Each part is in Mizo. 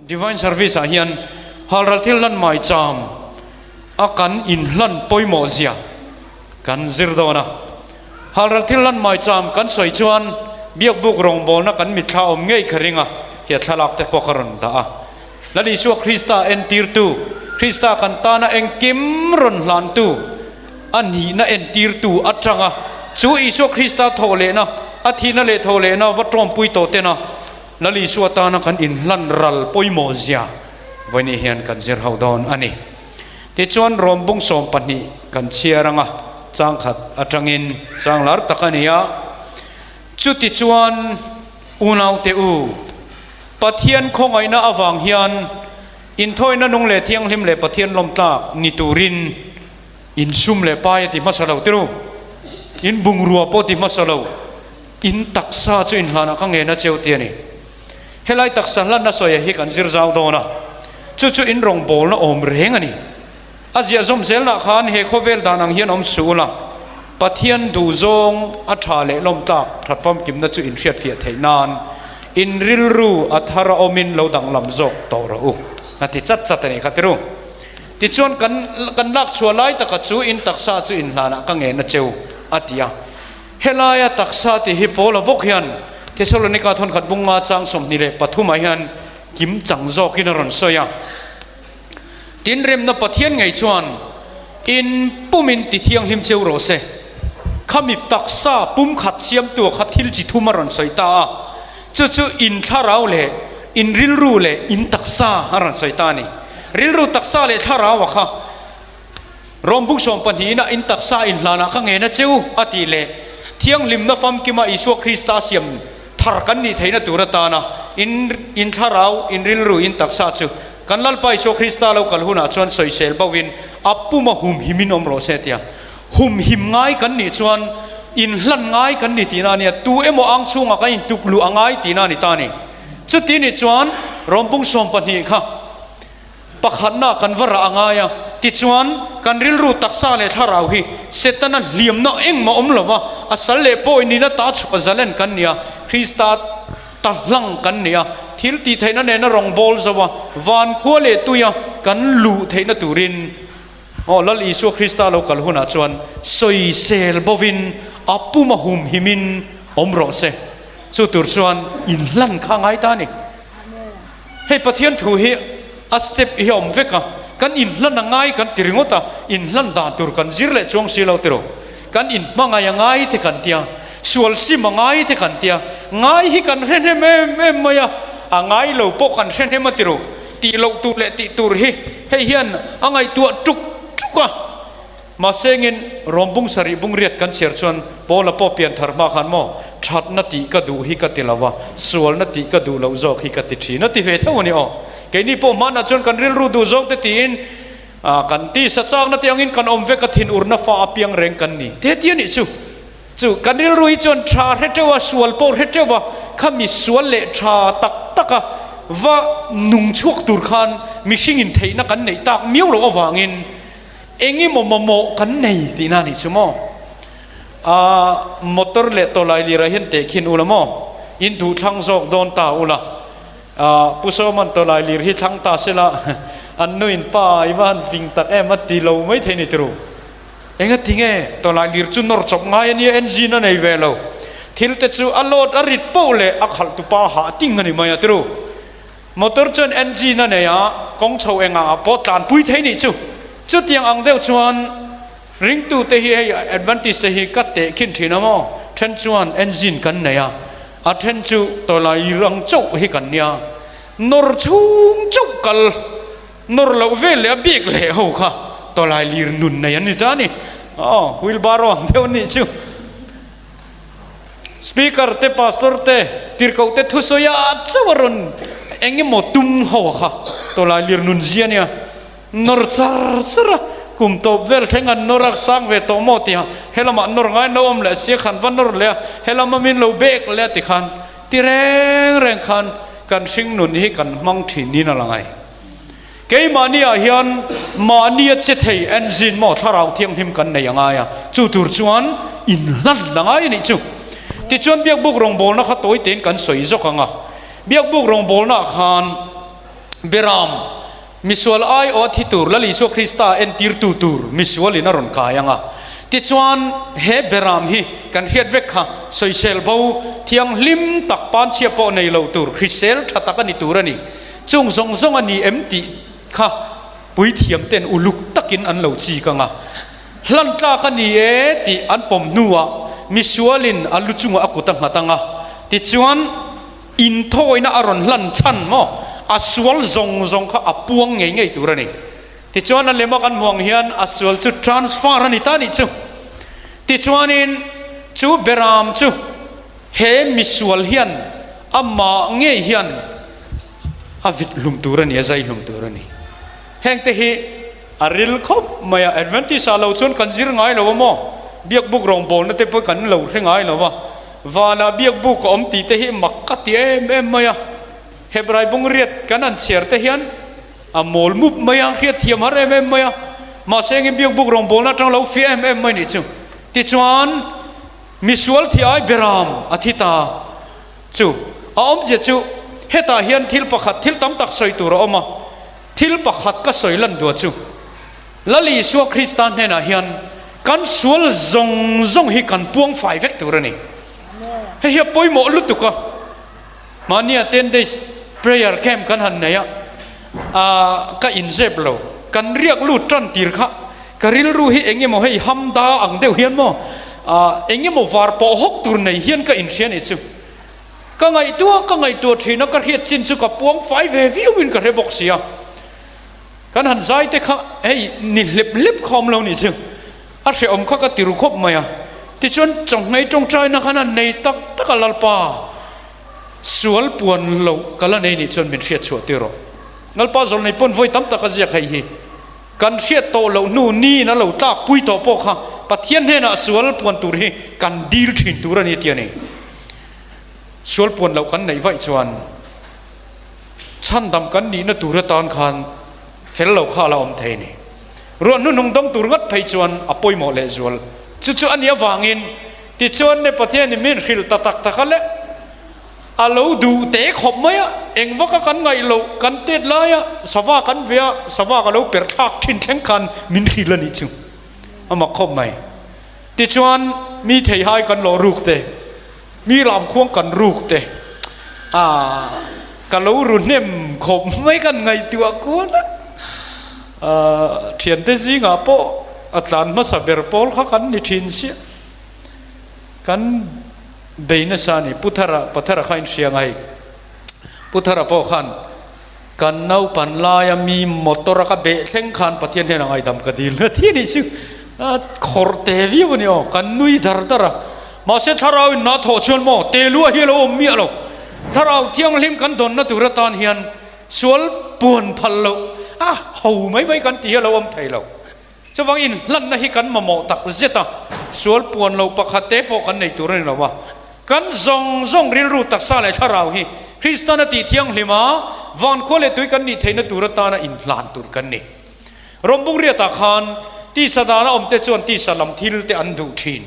Divine Service ah hian halral thil hlan maicham a kan inhlan pawimawh zia kan zir dawn a. Halral thil hlan maicham kan sawi chuan biakbuk rawngbawlna kan mitthla awm ngei kha ring a, he thlalak te pawh ka rawn dah a. Lal Isua Krista entirtu, Krista kan tana engkim rawn hlantu, a nihna entirtu atanga chu Isua Krista thawhlehna, a thihna leh thawhlehna va tawmpui tawh tena Lal Isua tana kan inhlan ral pawimawh zia vawiin hian kan zir ho dawn a ni. Tichuan Rom bung 12 kan chhiar anga changkhat atangin chang lar tak a ni a, Chutichuan unaute u, Pathian khawngaihna avang hian inthawina nung leh thianghlim leh Pathian lawmtlak ni turin in sum leh pai a ti hmasa lo tiru, in bungrua pawh ti hmasa lo, in taksa chu inhlanah ka ngen a cheu ti a ni. Helai taksa hlanna sawia hi kan zir zau dawn a, chu chu in rawngbawlna awm reng a ni. A ziah zawm zelnah khan he khawvel dan ang hian awm suh ula, Pathian duhzawng a tha leh lawmtlak that famkimna chu inhriatfiah theih nan in rilru a thar a awmin lo danglam zawk tawh rawh u, a ti chat chat a nih kha tiru. Tichuan kan kan lak chhuah lai taka chu in taksa chu inhlanah ka ngen a cheu, a ti a. Helaia taksa tih hi Paula bawk hian Thesalonika thawnkhat bunga chang 23 ah hian kim chang zawkin a rawn sawi a. Tin, remna Pathian ngei chuan in pumin ti thianghlim cheu rawh se. Khami taksa pumkhat siamtu kha thil chi thum a rawn sawi ta a, chu chu in thlarau leh in rilru leh in taksa a rawn sawi ta a ni. Rilru, taksa leh thlarau a kha Rom buk 12 ina in taksa in hlanah ka ngen a cheu a tih leh thianghlimna famkima Isua Krista siam thar kan nih theihna tur atana in in thlarau, in rilru, in taksa chu kan Lalpa Isua Krista lo kal hunah chuan sawisel bauhin a puma humhimin awm rawh se tia humhim ngai kan nih chuan inhlan ngai kan ni tihna a nia, tu emaw ang chhungah kan intuk luh a ngai tihna a ni ta a ni. Chuti nih chuan Rawmpung 12 kha Pakhatna kan va rah a ngai a, tichuan kan rilru taksa leh thlarau hi Setana hliamna engmah awm lo va, a sal leh pawi nina ta chhuah zalen kan ni a, Krista ta hlang kan ni a, thil tih theihna nena rawn bawl zo a, van khua leh tuia kan luh theihna turin aw Lal Isua Krista lo kal hunah chuan sawisel bovin a puma humhimin awm rawh se. Chu tur chuan inhlan kha a ngai ta a ni. Hei Pathian thu hi a step hi a awm vek a, kan inhlan a ngai kan ti ringawt a, inhlan dan tur kan zir leh chuang si lo tiraw? Kan inhmangaih a ngai te kan tia, sual sim a ngai te kan tia, ngai hi kan hre hnem em em mai a, a ngai lo pawh kan hre hnem a tiraw? Tih loh tur leh tih tur hi hei hian a ngaihtuah tuk tuk a. Mahse engin Rom bung sarih bung riat kan chhiar chuan Paula pawh pian thar hma khan maw thatna tih ka duh hi ka ti lo a, sualna tih ka duh loh zawk hi ka ti thin a ti ve theuh a ni aw. Keini pawh hmanah chuan kan rilru duh zawng te tiin kan tisa chakna te angin kan awm vek a, thinurna fa apiang reng kan ni te ti a nih chu. Chu kan rilru hi chuan tha hre teuh a, sual pawh hre teuh a, khami sual leh tha tak tak a va nung chhuak tur khan mihringin theihna kan neih tak miau loh avangin Eng emaw mamawh kan nei tihna a nih chu maw? Aaa motor leh tawlai lirah hian tehkhin ula maw? In duh thlang zawk dawn ta ula. Aaa Pu Sawman tawlai lir hi thlang ta sela an nu in pa i va han fing tak em a ti lo mai thei ni tiru. Enga ti nge tawlai lir chu nawr chawp ngai a nia engine a nei ve lo. Thil te chu a load a rit poh leh a khalh tu pa hah ting a ni mai a tiru. Motor chuan engine a nei a, kawng chho engah ah pawh tlanpui thei nih chu. Chutiang ang deuh chuan ringtute hi hei Adventist te hi ka teh khin thin a maw? Then chuan engine kan nei a, a then chu tawlai rang chauh hi kan nia. Nawr chhung chauh kal, nawr loh vel leh a bik leh ho kha tawlai lir nun nei an ni ta a ni. Aw, wheelbarrow ang deuh anih chu. Speaker te Pastor te tirhkoh te thusawi a chauh a rawn eng emaw tum ho kha tawlai lir nun zia nia nawr char char a kum tawp vel thleng an nawr a sang ve tawh maw tiha helamah nawr ngai no awm leh sia khan va nawr leh a helama min lo bek leh a tikhan ti reng reng khan kan hring nun hi kan hmang thin in a lang a ni. Keimahni ah hian mahni a che thei engine maw thlarau thianghlim kan nei a ngai a, chu tur chuan inhlan a ngai a nih chu. Tichuan biakbuk rawngbawlna kha tawi tein kan sawi zawk ang a, biakbuk rawngbawlna ah khan. Beram, misual aiawh a thi tur Lal Isua Krista entirtu tur misualin a rawn kai ang a. Tichuan, he Beram hi kan hriat vek kha sawisel bo thianghlim tak panchhia pawh nei lo tur hrisel tha tak a ni tur a ni. Chung zawng zawng a ni em tih kha puithiam ten uluk takin an lo chik ang a. Hlan tlak a ni e tih an pawm hnuah misualin a lu chungah a kut a nghat ang a. Tichuan. Inthawina a rawn hlan chhan maw? A sual zawng zawng kha a puang ngei ngei tur a ni. Tichuan a lema kan hmuh ang hian a sual chu transfer a ni ta nih chu. Tichuanin chu beram chu he misual hian amah ngei hian a vit hlum tur a ni, a zai hlum tur a ni. Hengte hi a ril khawp mai a, Adventist ah lo chuan kan zir ngai lo a maw? Biakbuk rawngbawlna te pawh kan lo hre ngai lo a. Vanah biakbuk a awm tih te hi mak ka ti em em mai a, Hebrai bungriat kan han chhiar te hian a mawl mup mai a, hriat thiam har em em mai a, mahse engin biakbuk rawngbawlna atang lo fiah em em mai nih chu. Tichuan, misual thi ai beram a thi ta chu a awmzia chu hetah hian thil pakhat thil tam tak sawi tur a awm a, thil pakhat ka sawi lan duah chu Lal Isua Krista hnenah hian kan sual zawng zawng hi kan puang fai vek tur a ni. Hei hi a pawimawh lutuk a, mahnia ten days prayer camp kan han nei a, ah ka inzep lo, kan riak lut tan tir kha ka rilru hi eng emaw hei ham da ang deuh hian maw, ah eng emaw var pawh hawk tur nei hian ka inhria nih chu. Ka ngaihtuah ka ngaihtuah thin a, ka hriat chin chu ka puang fai ve viau in ka hre bawk si a. Kan han zai te kha hei ni hlep hlep kha awm lo nih chu a hrehawm kha ka ti ru khawp mai a. Tichuan chawnghei tawngtaina khan an nei tak tak a Lalpa sual puan lo ka la nei nih chuan min hriat chhuah tir rawh. Lalpa zawlnei pawn vawi tam tak a ziak hei hi kan hriat tawh loh hnu niin a lo tlak pui tawh pawh kha Pathian hnenah sual puan tur hi kan dil thin tur a ni ti a ni. Sual puan loh kan neih vaih chuan. Chhandam kan nihna tur atan khan fel lo kha a la awm thei a ni. Ruah hnuhnung dawng tur ngat phei chuan a pawimawh lehzual. Chu chu a nih avangin tichuan ne Pathianin min hrilh ta tak tak a le. A lo duh teh khawp mai a, eng vaka kan ngaih loh kan tet laia sava kan ve a, sava ka lo perh thlak thin thleng khan min hrilh a nih chu. A mak khawp mai. Tichuan mi theihai kan lawh ruk te. Mi ramkhuang kan ruk te a ka lo ru hnem khawp mai kan ngaihtuah kual a, thiante zingah pawh a tlan hmasa ber pawl kha kan ni thin chiah. Kan bei nasa a ni, Pu Thara, Pa Thara kha inhria ang a hei. Pu Thara pawh khan kan naupan laia mi motor a ka beh thleng khan Pathian hnenah ngaihdam ka dil na thi a nih chu. A khawrh te viau a ni aw, kan nui dar dar a. Mahse thlarau in na thawh chuan maw te lua hi a lo awm miah lo. Thlarau thianghlim kan dawnna tur atan hian sual puan phal loh a ho mai mai kan tih hi a lo awm thei lo. Chuvang inhlanna hi kan mamawh tak zet a, sual puan loh pakhat te pawh kan nei tur a ni lo a. Kan zawng zawng rilru taksa leh thlarau hi Kristan a tih thianghlim a, vankhua leh tui kan nih theihna tur atana inhlan tur kan ni. Rawmbung riatah khan tisa dana awmte chuan tisa lam thil te an duh thin.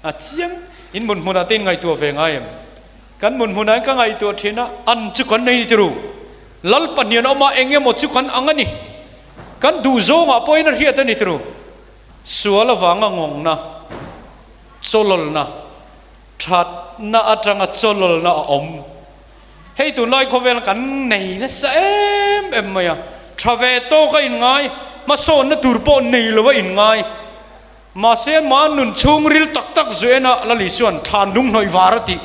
A chiang, in mun hmunah te in ngaihtuah ve ngai em? Kan mun hmunah hian ka ngaihtuah thin a, an chu kan nei ni tiru. Lal pahnian awma eng emaw chu kan ang a ni. Kan duh zawngah pawhin a hriat a ni tiru. Sual avanga ngawngna, chawlawlna, thatna atanga chawlawlna a awm. Hei tunlai khawvel kan nei nasa em em mai a, tha ve tawk a inngai, hmasawnna tur pawh nei lo a inngai. Mahse, mah nun chhungril tak tak zuena Lali chuan thlan lung hnawih var a tih.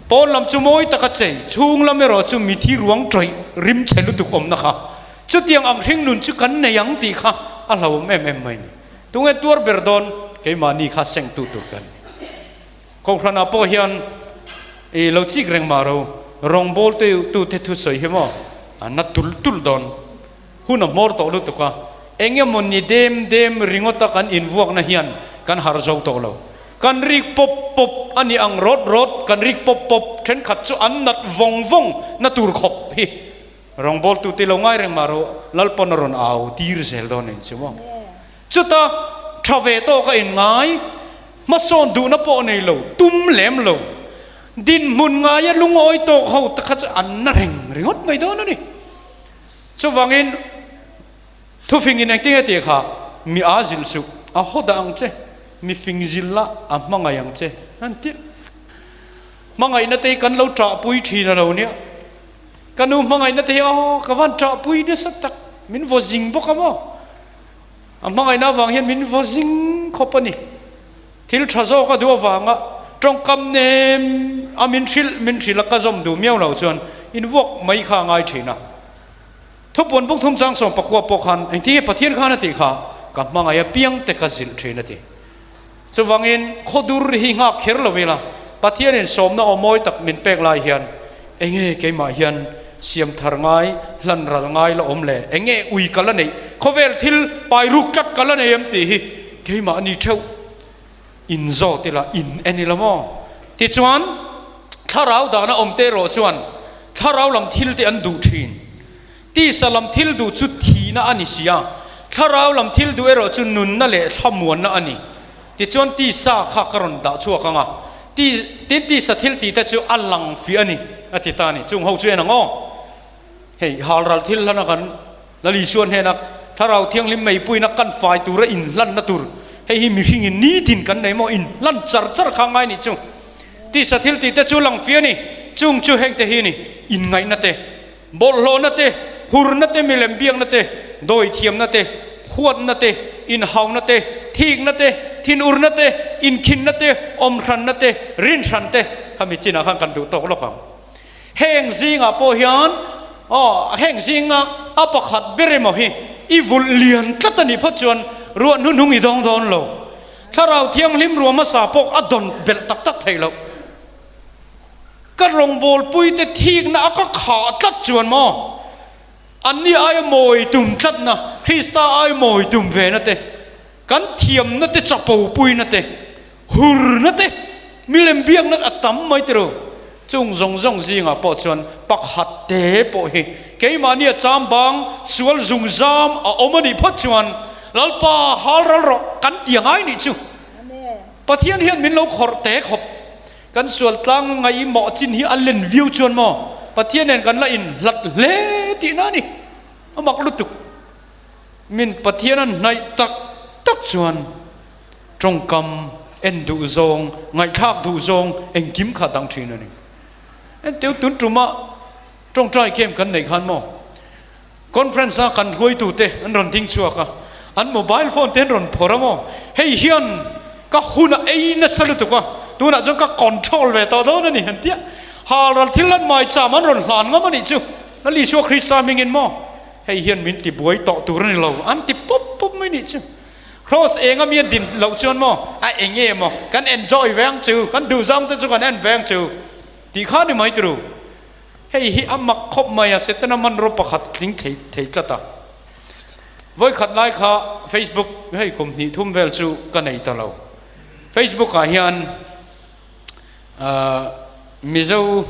Pawn lam chu mawi taka chei, chhung lam erawh chu mithi ruang tawih rim chhe lutuk awmna kha. Chutiang ang hring nun chu kan nei ang tih kha a hlauhawm em em mai ni. Tunge tuar ber dawn keimahni kha sengtu tur kan ni. Kohhranah pawh hian i lo chik reng mah ro, rawngbâwl tute thusawi hi maw a na tulh tulh dawn. Hun a hmawr tawh lutuk a, eng emaw ni dem dem ringawta kan invuakna hian kan harh zo tawh lo. Kan rik pawp pawp a ni ang rawt rawt, kan rik pawp pawp thenkhat chu an nat vawng vawng na tur khawp hi. Rawngbawltute lo ngai reng mah rawh, Lalpawn a rawn au tir zel dawn eng chu maw. Chuta tha ve tawk a inngai, hmasawn duhna pawh nei lo, tum lem lo, dinhmun ngaia lungawi tawk ho te kha chu an na reng ringawt mai dawn a ni. Chuvangin thufingin engtin nge tih kha mi a zilh suh, a haw dah ang che, mi fing zilh la a hmangaih ang che an ti. Hmangaihna te hi kan lo ṭahpui ṭhin a lo nia. Ka nu hmangaihna te hi aw ka van ṭahpui nasa tak, min vaw zing bawk a maw? A hmangaihna avang hian min vaw zing khawp a ni. Thil ṭha zawk a duh avanga ṭawngkam nem a min hrilh min hrilh a ka zawm duh miau lo chuan invuak mai kha a ngai ṭhin a. Thupuan bung thum chang 19 pawh khan engtin nge Pathian khan a tih kha ka hmangaih apiang te ka zilh ṭhin a ti. Chuvangin khawdur hi nghak kher lo ila Pathianin sawmna aw mawi tak min pek lai hian enge keimah hian siam thar ngai, hlan ral ngai la awm le, enge ui ka la neih, khawvel thil pai ruk tlat ka la nei em tih hi keimahni theuh in zawt ila in en ila maw? Tichuan thlarau dahna awm te erawh chuan thlarau lam thil te an duh thin. Tisa lam thil duh chu thihna a ni si a, thlarau lam thil duh erawh chu nunna leh thlamuanna a ni. Tichuan tisa kha ka rawn dah chhuak ang a, ti tin tisa thil tih te chu a lang fiah a ni, a ti ta a ni. Chung ho chu en ang aw. Hei halral thil hlana kan Lal Isua hnena Thlarau Thianghlim meipuina kan fai tura inhlanna tur, hei hi mihringin nitin kan nei maw, inhlan char char kha ngai nih chu. Tisa thil tih te chu lang fiah a ni, chung chu hengte hi a ni, inngaihna te, Bawlhhlawhna te, hurna te, milem biakna te, dawithiamna te, huatna te, inhauna te, thikna te, thinurna te, inkhinna te, awmhranna te, rinhran te kha mi chinah khan kan duh tawk lawk ang. Heng zingah pawh hian aw heng zinga a pakhat ber emaw hi i vulh lian tlat a nih phawt chuan ruah hnuhnung i dawng dawn lo. Thlarau Thianghlim ruah hmasa pawh a dawn belh tak tak theih loh. Ka rawngbawlpuite thikna a ka khah tlat chuan maw? Anni aia mawi tum tlatna, Krista aia mawi tum vena te, kan thiamna te chapopuina te, hurna te, milem biakna a tam mai tiro. Chung zawng zawng zingah pawh chuan pakhat te pawh hi keimahni a cham bang sual zungzam a awm a nih phawt chuan Lalpa hal ral rawh kan ti angai nih chu. Pathian hian min lo khawrh te khawp. Kan sual tlang ngaihmawh chin hi a len viau chuan maw Pathian nen kan la in hlat hle tihna a ni. A mak lutuk. Min Pathian an hnaih tak tak chuan tawngkam en duh zawng, ngaihthlak duh zawng engkim kha dang thin a ni. Enteu tun tuma tawngtai camp kan neih khan maw Conference a kan hruaitute an rawn ding chhuak a, an mobile phone te an rawn phawrh a maw? Hei hian ka hun a ei nasa lutuk a, tunah chuan ka control ve tawh dawn a ni han tia. Halral thil an maicham an rawn hlan ngam a nih chu, Lal Isua Krista hmingin maw? Hei hian min ti buai tawh tur a ni lo, an ti pup pup mai nih chu. Cross eng a mi an din loh chuan maw, a eng nge maw, kan enjoy ve ang chu, kan duhzawng te chu kan en ve ang chu tih kha ni mai turu. Hei hi a mak khawp mai a, Setana hmanraw pakhat tling thei thei tlat a. Vawikhat lai kha Facebook hei kum hnih thum vel chu ka nei ta lo. Facebook ah hian Mizo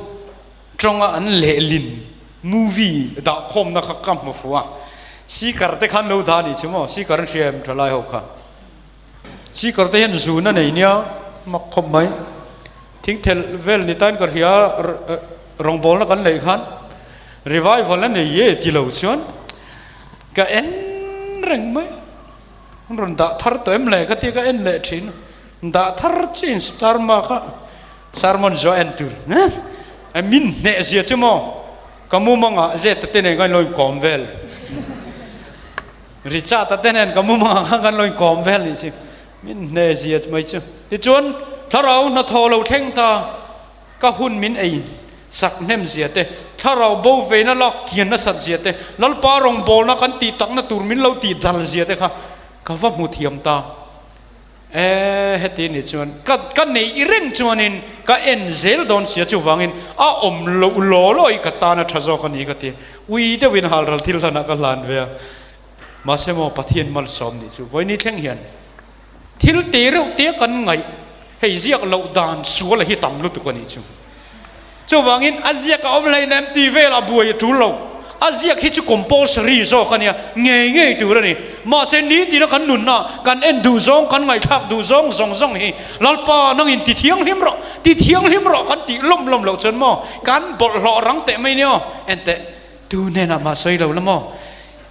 tawnga an lehlin movie dah khawmna kha ka hmu fuh a. Seeker te khan lo dah a nih chu maw, seeker an hria em thalai ho kha. Seeker te hian zun a nei nia mak khawp mai. Thingthel vel ni tain ka hria rawngbawlna kan neih khan revival a nei e ti lo chuan ka en reng mai an rawn dah thar tawh em le ka tia ka en leh thin dah thar chin star mark a sermon zawh en tur eh min hneh zia chu maw ka mumangah zeta te nen kan lo inkawm vel Richard-a te nen ka mumangah khan kan lo inkawm vel nih chi. Min hne zia mai chu. Tichuan, thlarau hnathawh lo thleng ta, ka hun min ei sak hnem zia te, thlarau bo veina lak kian nasat zia te, Lalpa rawngbawlna kan tih takna tur min lo tih dal zia te kha ka va hmu thiam ta. E, heti nih chuan ka ka neih reng chuanin ka en zel dawn sia chuvangin a awm loh law law i ka tan a tha zawk a ni ka ti. Ui deuhin halral thil hlanah ka hlan ve a. Mahse maw Pathian malsawm nih chu vawiini thleng hian thil te reuh te kan ngaih hei ziak loh dan sual a hi tam lutuk a nih chu. Chuvangin a ziak a awm hleinem tih vel a buai a tul lo. A ziak hi chu compulsory zawk a nia, ngei ngei tur a ni. Mahse nitina kan nunna kan en duh zawng, kan ngaihthlak duh zawng zawng zawng hi Lalpa nangin ti thianghlim rawh, ti thianghlim rawh kan tih lawm lawm loh chuan maw kan bawlhhlawh rang teh mai nia enteh. Tu hnenah mah sawi lo la maw?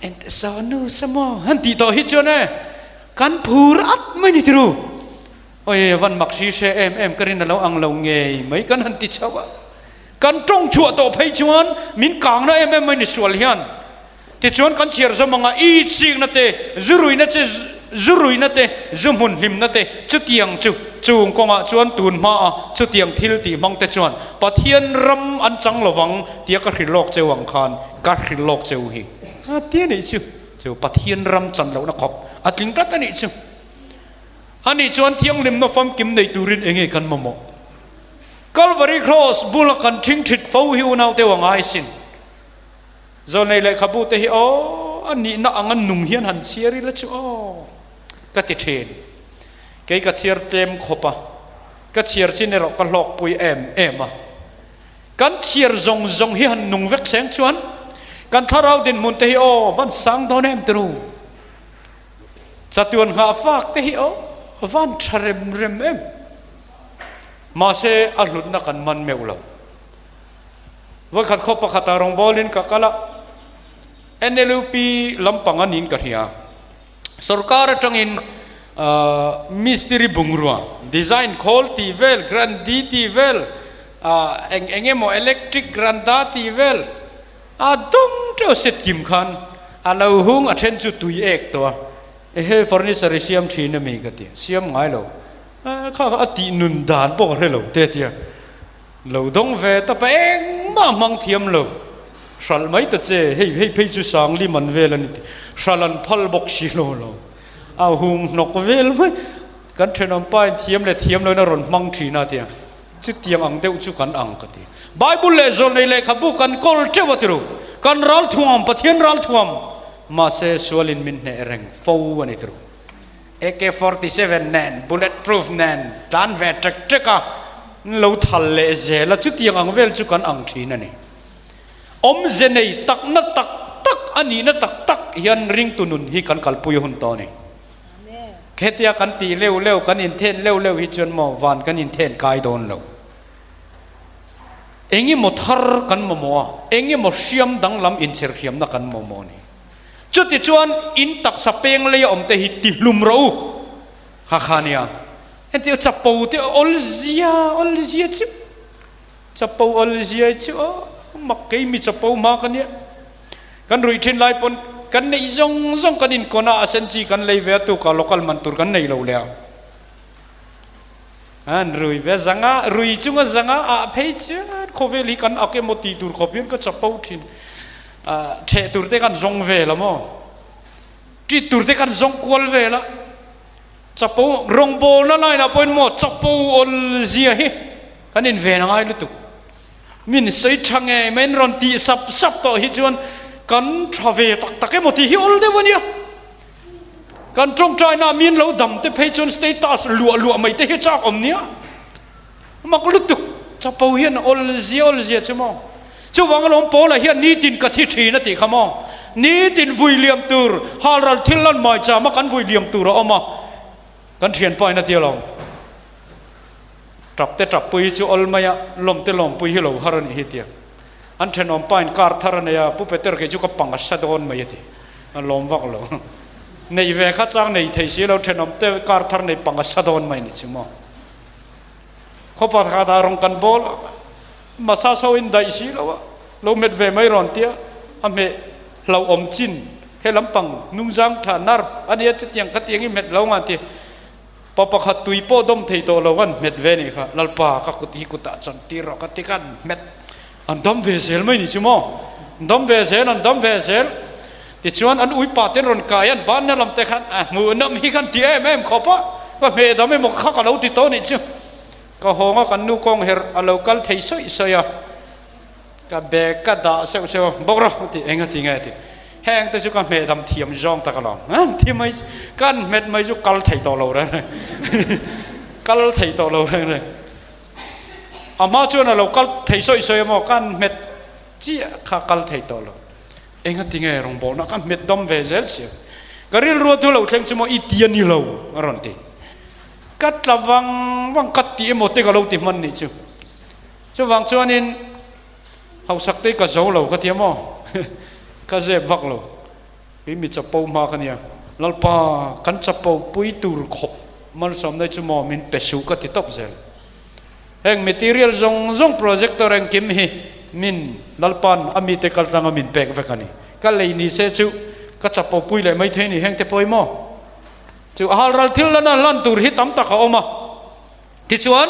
Ente saw nu sa maw? Han tih tawh hi chuan e, kan phur at mai ni tiru. Awi van mak hri hre em em ka rin a lo ang lo ngei mai kan han ti chauh a. Kan tawng chhuah tawh phei chuan min kang na em em mai ni sual hian. Tichuan kan chhiar zawm anga i chikna te, zu ruihna che, zu ruihna te, zu hmun hlimna te, chutiang chu chung kawngah chuan tun hmaa chutiang thil tih hmang te chuan Pathian ram an chang lovang tia ka hrilh lawk cheu ang khan ka hrilh lawk cheu hi a ti a nih chu. Chu Pathian ram chan lohna khawp a tling tlat a nih chu. Ani chuan thianghlimna famkim nei turin enge kan mamawh? Calvary Cross bula kan ṭhingṭhit fo hi unau deuh a ngai sin. Zawlnei lehkhabu te hi aw a nihna anga nung hian han chhiar ila chu aw ka ti thin. Kei ka chhiar tlem khawp a, ka chhiar chin erawh ka hlawkpui em em a. Kan chhiar zawng zawng hi han nung vek seng chuan kan thlarau dinhmun te hi aw van sang dawn em turu. Chatuan nghah fak te hi aw van tha rem rem em. Mahse a hlutna kan man meuh lo. Vawikhat khaw pakhatah rawngbawlin ka kal a, NLUP lampang a niin ka hria. Sorkar atangin mistiri bungrua, design khawl tih vel, grandi tih vel, eng eng emaw electric granda tih vel a dawng teuh set kim khan a lo hung a then chu tui ek tawh a, ehe furniture i siam thin ami ka ti, siam ngai lo, kha kha a tih nun dan pawh ka hre lo te tia. Lo dawng ve ta pa engmah hmang thiam lo. Hral mai ta che, hei hei phei chu Sangli man vel a ni tih. Hral an phal bawk si lo lo. A hung hnawk vel mai. Kan thenawm pa in thiam leh thiam loin a rawn hmang thin a tia. Chutiang ang deuh chu kan ang ka ti. Bible leh zawlnei lehkhabu kan kawl teuh a ti ru. Kan ral thuam, Pathian ral thuam. Mahse sualin min hneh reng fo a ni ti ru. AK-47 nen, bullet proof nen tlan ve ṭek ṭek a, an lo thal leh zel a, chutiang ang vel chu kan ang ṭhin a ni. Awmze nei takna tak tak a nihna tak tak hian ringtu nun hi kan kalpui hun tawh a ni. Hetia kan tih leuh leuh, kan inthen leuh leuh hi chuan maw van kan inthen kai dawn lo. Eng emaw thar kan mamawh a, eng emaw hriam danglam inchherhriamna kan mamawh a ni. Chutichuan in taksa peng lei a awm te hi ti hlum rawh u. Kha kha nia. Entir chapo te awlzia awlzia chu chapo awlzia chu aw mak kei mi chapo hma ka nia. Kan ruih thin lai pawn kan neih zawng zawng kan inkawn a a sen chi kan lei ve a tukah local man tur kan nei lo leh a. An rui ve zanga rui chunga zanga ah phei chian khawvel hi kan ak emaw tih tur khawp hian ka chapo thin. Theh tur te kan zawng vel a maw? Tit tur te kan zawng kual vel a. Chapo rawngbawlna line ah pawhin maw chapo awl zia hi kan inven a ngai lutuk. Min sawi tha ngei mai in rawn tih sap sap tawh hi chuan kan tha ve tak tak emaw tih hi awl deuh a nia. Kan tawngtaina min lo dam te phei chuan status luah luah mai te hi chak awm nia. Mak lutuk chapo hian awl zia awl zia chu maw. Chuvang alawm Paula hian nitin ka thi thin a tih kha maw. Nitin vui liam tur halral thil lan mai chama kan vui liam tur a awm a. Kan thianpa in a ti alawm. Tap te tap pui hi chu awl mai a, lawm te lawm pui hi lo har a nih hi tia. An thenawm pa in car thar a nei a, Pu Peter kei chu ka pang a sa dawn mai a ti. A lawm vak lo. Neih ve kha chang nei thei si lo thenawm te car thar nei pang a sa dawn mai nih chu maw. Khawpa kha dah rawng kan bawl a, massage ho in daih si lo a, lo hmet ve mai rawn tia a hmeh hlauhawm chin he lampang hnungzang thla nerve a nia chutiang khatiang i hmet lo ngan ti. Pa pakhat tui pawh dawm thei tawh lo an hmet ve nih kha, Lalpa ka kut hi kutah chan tir rawh ka ti kha an hmet, an dam ve zel mai nih chu maw, an dam ve zel, an dam ve zel. Tichuan an uipa ten rawn kai an banna lam te khan a hmuhnawm hi khan ti em em khawp a, ka hmeh dam emaw kha ka lo ti tawh nih chu. Ka hawng a kan nu kawng herh a lo kal thei sawi sawi a, ka bag ka dah seuh seuh a, bawk rawh a ti, eng a ti nge a ti, heng te chu ka hmeh dam thiam zawng tak alawm, an ti mai chu, kan hmet mai chu kal thei tawh lo reng reng, kal thei tawh lo reng reng. A hma chuan a lo kal thei sawi sawi a maw, kan hmet chiah kha kal thei tawh lo. Enga ti nge rawngbawlna ka hmet dam ve zel si? Ka rilru a thu lo thleng chu maw i ti a ni lo a rawn ti. Ka tla vang vang ka ti emaw te ka lo ti hman nih chu. Chuvang chuanin hausak te ka zo lo ka ti a maw? Ka zep vak lo. Kei mi chapo hma ka nia. Lalpa, kan chapo pui tur khawp malsawmna chu maw min pe suh ka ti tawp zel. Heng material zawng zawng projector engkim hi min Lalpa'n a mite kal tlanga min pek vek a ni. Ka lei ni se chu ka chapo pui leh mai thei ni heng te pawh hi maw? Chu a halral thil lana hlan tur hi tam tak a awm a. Tichuan,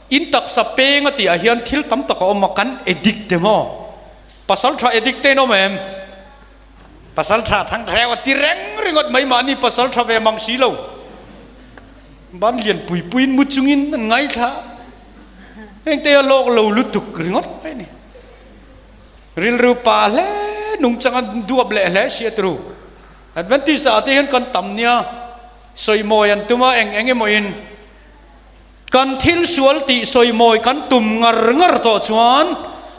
in taksa peng a tih ah hian thil tam tak a awm a, kan addict te maw? Pasal tha addict te in awm em? Pasal tha thang hreu a ti reng ringawt mai mahni pasal tha ve mang si lo. Ban lian pui puiin mu chungin an ngaithla. Heng te a lawk lo lutuk ringawt mai ni. Rilru pa hle nungchang a duap leh hle si a turu. Adventist ah te hian kan tam nia sawimawi an tum a eng eng emaw in Kan thil sual tih sawimawi kan tum ngar ngar tawh chuan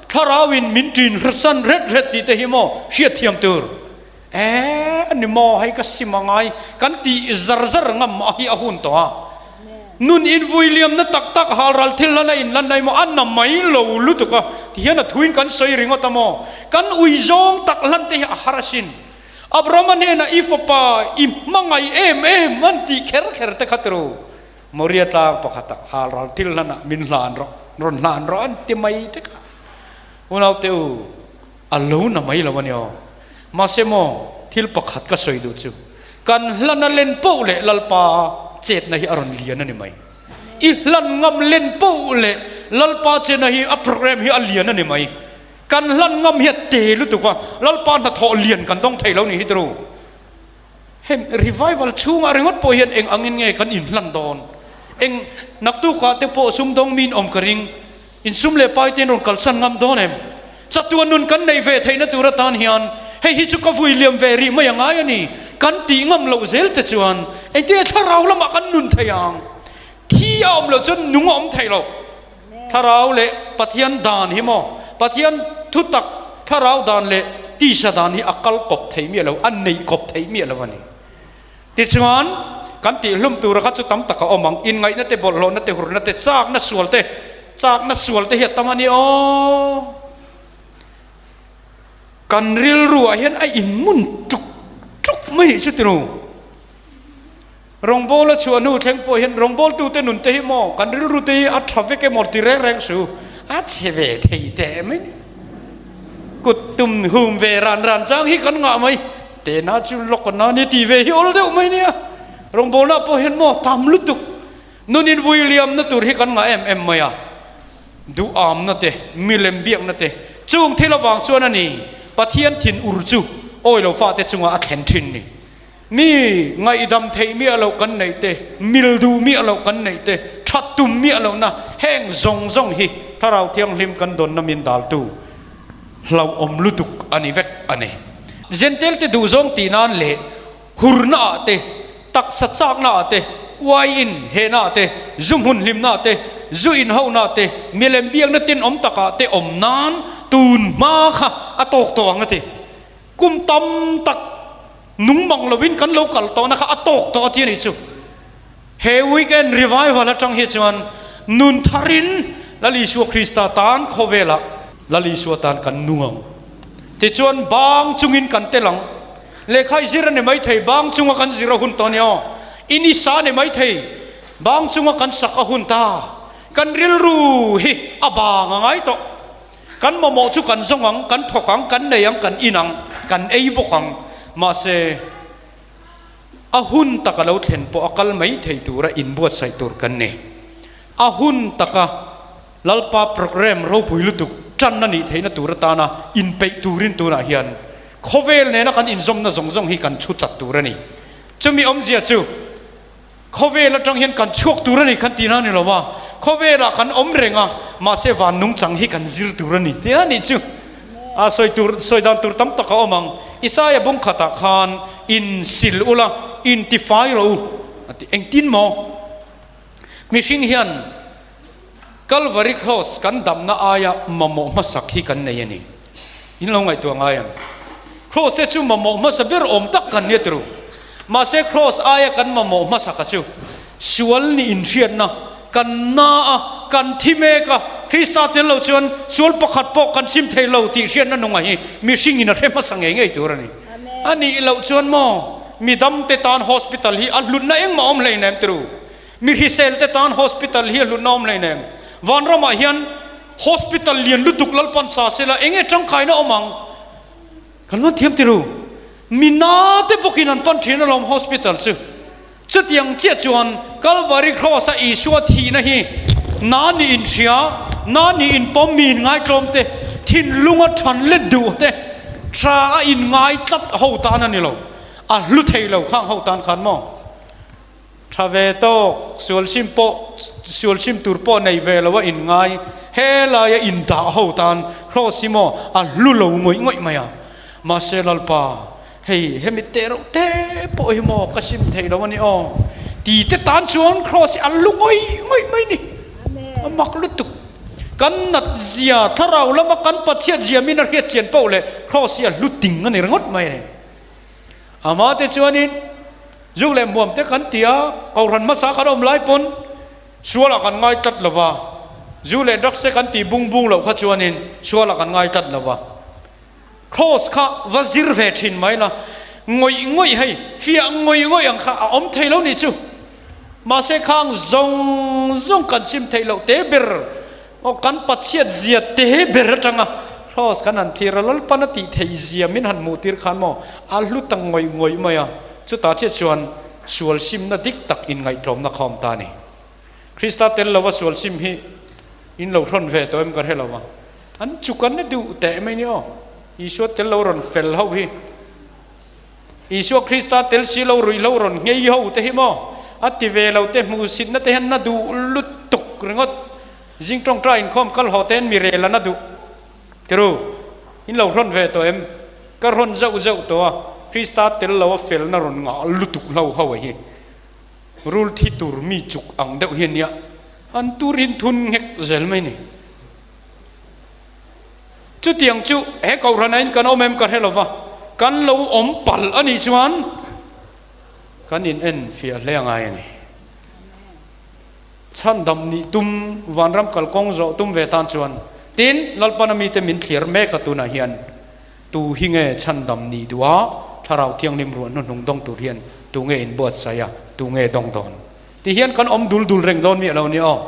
Thlarauin min ṭin hrasan ret ret tih te hi maw hriatthiam tur? E, ni maw hei ka sim a ngai kan tih zar zar ngam a hi a hun tawh a. Nun invui liamna tak tak halral thil hlan a inlan nai maw a na mai lo lutuk a ti hian a thuin kan sawi ringawt a maw? Kan ui zawng tak hlan te hi a har asin. Abrahama hnenah i fapa i hmangaih em em an tih kher kher te kha tiro. Moria tlang pakhatah halral thil hlanah min hlan rawh, rawn hlan rawh an ti mai te kha. Unaute u, a lo na mai lo a ni aw. Mahse maw, thil pakhat ka sawi duh chu, kan hlan a len poh leh Lalpa chetna hi a rawn lian a ni mai. I hlan ngam len poh leh Lalpa chetna hi a program hi a lian a ni mai. Kan hlan ngam hi a te lutuk a, Lalpa hnathawh lian kan dawng thei lo ni hi turu. Heng revival chhungah ringawt pawh hian eng angin nge kan inhlan dawn? Eng naktukah te pawh sumdawng min awm ka ring, insum leh pai tein rawn kalsan ngam dawn em? Chatuan nun kan neih ve theihna tur atan hian hei hi chu ka vui liam ve rih mai a ngai a ni, kan tih ngam loh zel te chuan engtin nge thlarau lamah kan nun thei ang? Thi a awm loh chuan nung a awm thei lo. Thlarau leh Pathian dan hi maw? Pathian thutak thlarau dan leh tisa dan hi a kal kawp thei miah lo, a neih kawp thei miah lo a ni. Tichuan, kan tihhlum tura kha chu tam tak a awm ang, inngaihna te, bawlhhlawhna te, hurna te, chakna sual te, chakna sual te hi a tam a ni aw. Kan rilruah hian a inmun tuk tuk mai nih chu tinu. Rawngbawla chhuah hnu thleng pawh hian rawngbawltute nun te hi maw kan rilru te hi a tha vek emaw ti reng reng su, a chhe ve thei teh mai ni. Kut tum hum ve ran ran chang hi kan ngah mai, tena chu lawk na ni ti ve hi awl deuh mai nia. Rawngbawlna pawh hian maw tam lutuk nun invui liamna tur hi kan ngah em em mai a, duhamna te, milem biakna te chung thil avang chuan a ni Pathian thin ur chu awi lo fate chungah a thlen thin ni. Mi ngaihdam theih miah loh kan neih te, mil duh miah loh kan neih te, that tum miah lohna heng zawng zawng hi Thlarau Thianghlim kan dawnna min daltu hlauhawm lutuk a ni vek a ni. Zentel te duhzawng tih nan leh hurna ah te, taksa chakna ah te, uaiin hehna ah te, zu hmun hlimna ah te, zu inhona ah te, milem biakna tenawm takah te awm nan tun hma kha a tawk tawh ang a ti. Kum tam tak nung mang lovin kan lo kal tawhna kha a tawk tawh a ti a nih chu. He weekend revival atang hi chuan nun tharin Lal Isua Krista tan khawvelah Lal Isua tan kan nung ang. Tichuan bang chungin kan tel ang. Lehkha i zir a ni maithei, bang chunga kan zir a hun tawh a ni aw. I ni sa a ni maithei, bang chunga kan sak a hun ta. Kan rilru hi a bang a ngai tawh. Kan mamawh chu kan zawng ang, kan thawk ang, kan nei ang, kan in ang, kan ei bawk ang. Mahse, a hun taka lo thlen pawh a kal mai thei tura inbuatsaih tur kan ni. A hun taka Lalpa programme ropui lutuk tan a nih theihna tur atana inpeih turin tunah hian khawvel nena kan inzawmna zawng zawng hi kan chhu chat tur a ni. Chumi awmzia chu. Khawvel atang hian kan chhuak tur a ni khan tihna a ni lo a, khawvelah kan awm reng a, mahse van nungchang hi kan zir tur a ni tihna a nih chu. A sawi tur, sawi dan tur tam tak a awm ang. Isaia bung khatah khan in sil ula, in tifai rawh u a ti. Engtin maw? Mihring hian Calvary Cross kan damna aia mamawh hmasak hi kan nei a ni. In lo ngaihtuah ngai ang. Cross te chu mamawh hmasa ber awm tak kan nia turu. Mahse cross aia kan mamawh hmasaka chu sual ni inhriatna kan na a, kan thi mek a, Krista tel lo chuan sual pakhat pawh kan sim thei lo tih hriatna nunga hi mihringin a hre hmasa ngei ngei tur a ni. A nih loh chuan maw midam te tan hospital hi a hlutna engmah awm hleinem tru. Mi hrisel te tan hospital hi a hlutna awm hleinem. Vanramah hian hospital lian lutuk Lalpan sa sela enge tangkaina awm ang? Kan van thiam tiru. Mi na te bawkin an pan thin alawm hospital chu. Chutiang chiah chuan Kalvari Cross a Isua thihna hi na ni in hria, na ni in pawm mi in ngaitlawm te, thinlunga than let duh te, tha a in ngai tlat ho tan a ni lo. A hlu thei lo khang ho tan khan maw? Tha ve tawk, sual sim pawh sual sim tur pawh nei ve lo a in ngai, helaia in dah ho tan Cross hi maw a hlu lo ngawih ngawih mai a. Mahse Lalpa, hei hemi teh reuh te pawh hi maw ka sim thei lo a ni aw ti te tan chuan Cross hi a hlu ngawih ngawih mai ni. A mak lutuk. Kan nat zia, thlarau lama kan Pathian zia min a hriat chian poh leh Cross hi a hlu ting a ni ringawt mai a ni. Amah te chuanin Zuk leh hmuam te kan ti a, kohhran hmasa kan awm lai pawn sualah kan ngai tlat lo va, zu leh drugs te kan tih bung bung loh kha chuanin sualah kan ngai tlat lo va. Cross kha va zir ve thin mai la, ngawih ngawih hei, fiah ngawih ngawih ang kha a awm thei lo nih chu. Mahse khang zawng zawng kan sim theih loh te ber, aw kan Pathian zia te ber atanga Cross kan han thlir a, Lalpan a tih theih zia min han hmuh tir khan maw a hlu ta ngawih ngawih mai a. Chutah chiah chuan sual simna dik tak inngaihtlawmna kha awm ta a ni. Krista tel lova sual sim hi in lo hrawn ve tawh em ka hre lo va, an chu kan la duh teh mai ni aw. Isua tel lo rawn fel ho hi, Isua Krista tel si lo ruih lo rawn nghei ho te hi maw a ti ve lo te hmuhsitna te hian na duh lutuk ringawt. Zing tawngtai inkhawm kal haw te hian mi rel a na duh. Tiru, in lo hrawn ve tawh em? Ka hrawn zauh zauh tawh a, Krista tel lo a felna rawn ngah lutuk hlo ho a hi. Rul thi tur mi chuk ang deuh hi a nia, an tur in thun nghek zel mai ni. Chutiang chu he kohhranah in kan awm em ka hre lo va, kan lo awm palh a nih chuan kan in en fiah hle a ngai a ni. Chhandam nih tum, vanram kalkawng zawh tum ve tan chuan, tin, Lalpana mite min thlir mek a tunah hian tu hi nge chhandam nih duh a, Thlarau Thianghlim ruah hnuhnung dawng tur hian tu nge inbuatsaih a, tu nge dawng dawn? Ti hian kan awm dul dul reng dawn miah lo ni aw.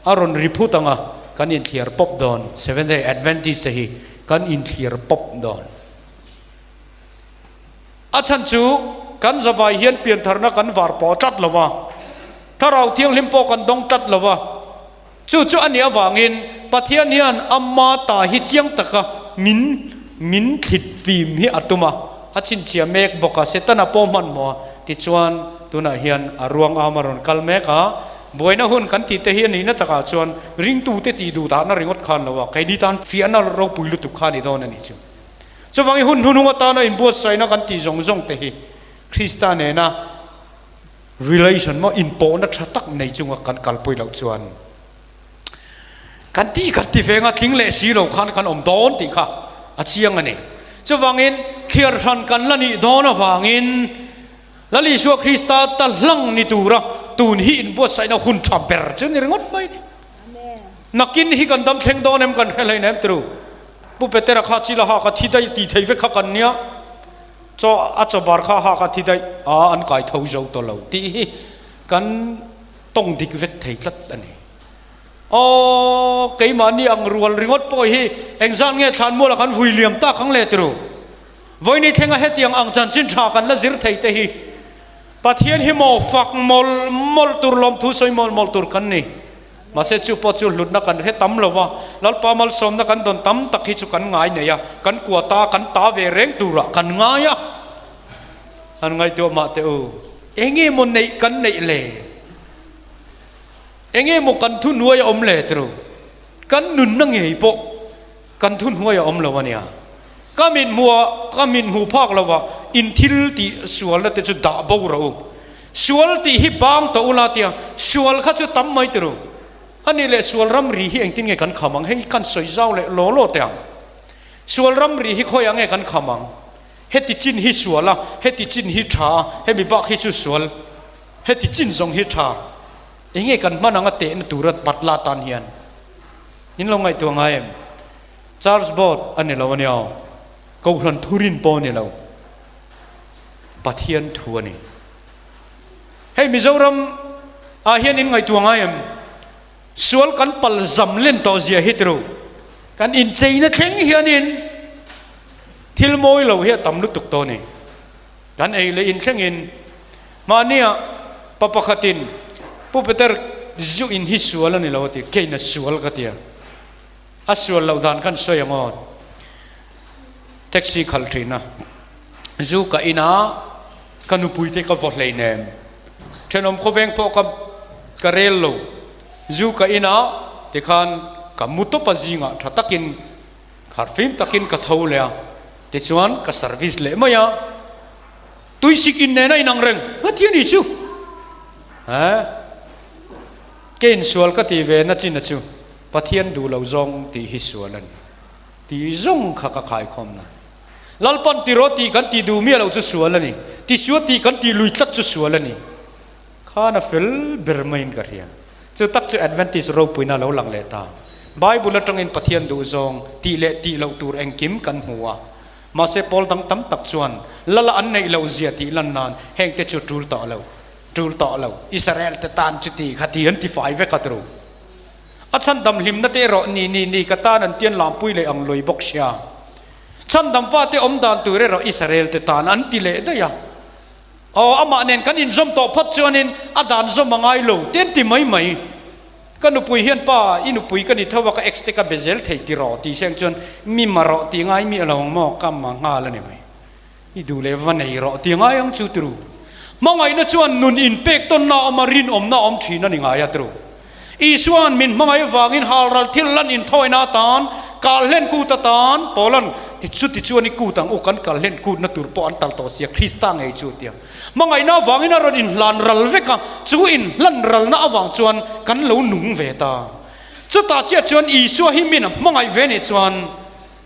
A rawn ri phut ang a, kan inthliar pawp dawn. Seventh Day Adventist te hi kan inthliar pawp dawn. A chhan chu kan zavai hian piantharna kan var pawh tlat lo a, Thlarau Thianghlim pawh kan dawng tlat lo a. Chu chu a nih avangin Pathian hian ama ta hi chiang taka min min thlit fim hi a tum a, a chhinchhiah mek bawk a, Setana pawh hmanhmawh a, tichuan tunah hian a ruang am a rawn kal mek a, buaina hun kan tih te hi a nihna takah chuan ringtute tih duh dahna ringawt khan lo a, keini tan fiahna ropui lutuk kha a ni dawn a nih chu. Chuvangin hun hnuhnung atana inbuatsaihna kan tih zawng zawng te hi Krista nena relation maw inpawhna tha tak nei chunga kan kalpui loh chuan kan ti kan ti ve anga tling leh si lo khan kan awm dawn tih kha a chiang a ni. Chuvangin thliar hran kan la nih dawn avangin Lal Isua Krista ta hlang ni tura tun hi inbuatsaihna hun tha ber chu ni ringawt mai ni. Nakin hi kan dam thleng dawn em kan hre hlei nem turu. Pu Petera kha chila ha ka thi daih ti thei vek kha kan nia. Chaw a chaw bar kha ha ka thi daih a an kai tho zo tawh lo tih hi kan tawng dik vek thei tlat a ni. Aw keimahni ang rual ringawt pawh hi engzat nge thlanmualah kan vui liam tak ang le turu. Vawini thlenga hetiang ang chanchin tha kan la zir thei te hi Pathian hi maw fak mawlh mawlh tur lawmthu sawi mawlh mawlh tur kan ni. Mahse chu pawh chu hlutna kan hre tam lo a, Lalpa malsawmna kan dawn tam tak hi chu kan ngai nei a, kan kua ta kan ta ve reng turah kan ngai a. Han ngaihtuah mah teh u, enge maw neih kan neih le? Enge maw kan thuhnuai a awm le tiro? Kan nunna ngei pawh kan thuhnuai a awm lo a nia. Ka mit hmuh ka mit hmuh phak lova in thil tih sualna te chu dah bo rawh u. Sual tih hi bang tawh ula tia sual kha chu tam mai tiro. A nih leh sual ramri hi engtin nge kan kham ang? Hei kan sawi zau leh law law teh ang. Sual ramri hi khawiah nge kan kham ang? Heti chin hi sual a, heti chin hi tha a, hemi bak hi chu sual. Heti chin zawng hi tha. Enge kan hman anga tehna tura patla tan hian? In lo ngaihtuah ngai em? Church board a ni lo a nia, Kohhran thurin pawh a ni lo, Pathian thu a ni. Hei Mizoram ah hian in ngaihtuah ngai em? Sual kan pal zam len tawh zia hi tiru. Kan incheina thleng hianin thil mawi lo hi a tam lutuk tawh a ni. Kan ei leh in thlengin mahnia pa pakhatin Pu Peter zu in hi sual a ni lo a ti, keiin a sual ka ti a. A sual loh dan khan sawi ang aw. Taxi khalh thin a, zu ka in a, ka nupui te ka vaw hleinem. Thenawm khawveng pawh ka ka rel lo. Zu ka in a, tikhan ka mu tawp a zingah tha takin Kharfim takin ka tho leh a, tichuan ka service leh mai a, tuisik in nen a inang reng, heti a ni chu. He, ke insual ka tih ve na chin a chu Pathian duh lo zawng tih hi sual a ni tih zawng kha ka khaikhawm na. Lalpan ti rawh tih kan tih duh miah loh chu sual a ni, tisua tih kan tih lui tlat chu sual a ni. Khan a fel ber maiin ka hria. Chu tak chu Adventist ropuina lo lang leh ta. Bible atangin Pathian duhzawng tih leh tih loh tur engkim kan hmu a. Mahse pawl dang tam tak chuan lala an neih loh zia tih lan nan hengte chu tul tawh lo, tul tawh lo, Israel te tan chuti khati an ti fai vek a tru. A chhandam hlimna te erawh ni ni ni ka tan an tian lampui leh ang lui bawk sia. Chhandam fate awm dan tur erawh Israel te tan an ti leh daih a. Aw, amah nen kan inzawm tawh phawt chuanin a dan zawm a ngai lo, te an ti mai mai. Ka nupui hian pa, i nupui ka ni tho a, ka ex te ka be zel thei ti rawh tih seng chuan mi ma rawh tih ngai mi a lo ang maw, ka ma nghal a ni mai. I duh leh va nei rawh tih ngai ang chu tiru. Hmangaihna chuan nun inpek tawnna a awm a, rinawmna a awm thin a ni ngai a tiru. Isua'n min hmangaih avangin halral thil lan inthawina atan, kalhlen kut atan, Paula'n ti chuti chuan i kut ang u, kan kalhlen kutna tur pawh an tal tawh sia, Krista ngei chu tia. Hmangaihna avangin a rawn inhlan ral vek a, chu inhlan ralna avang chuan kan lo nung ve ta. Chutah chiah chuan Isua hi min a hmangaih ve nih chuan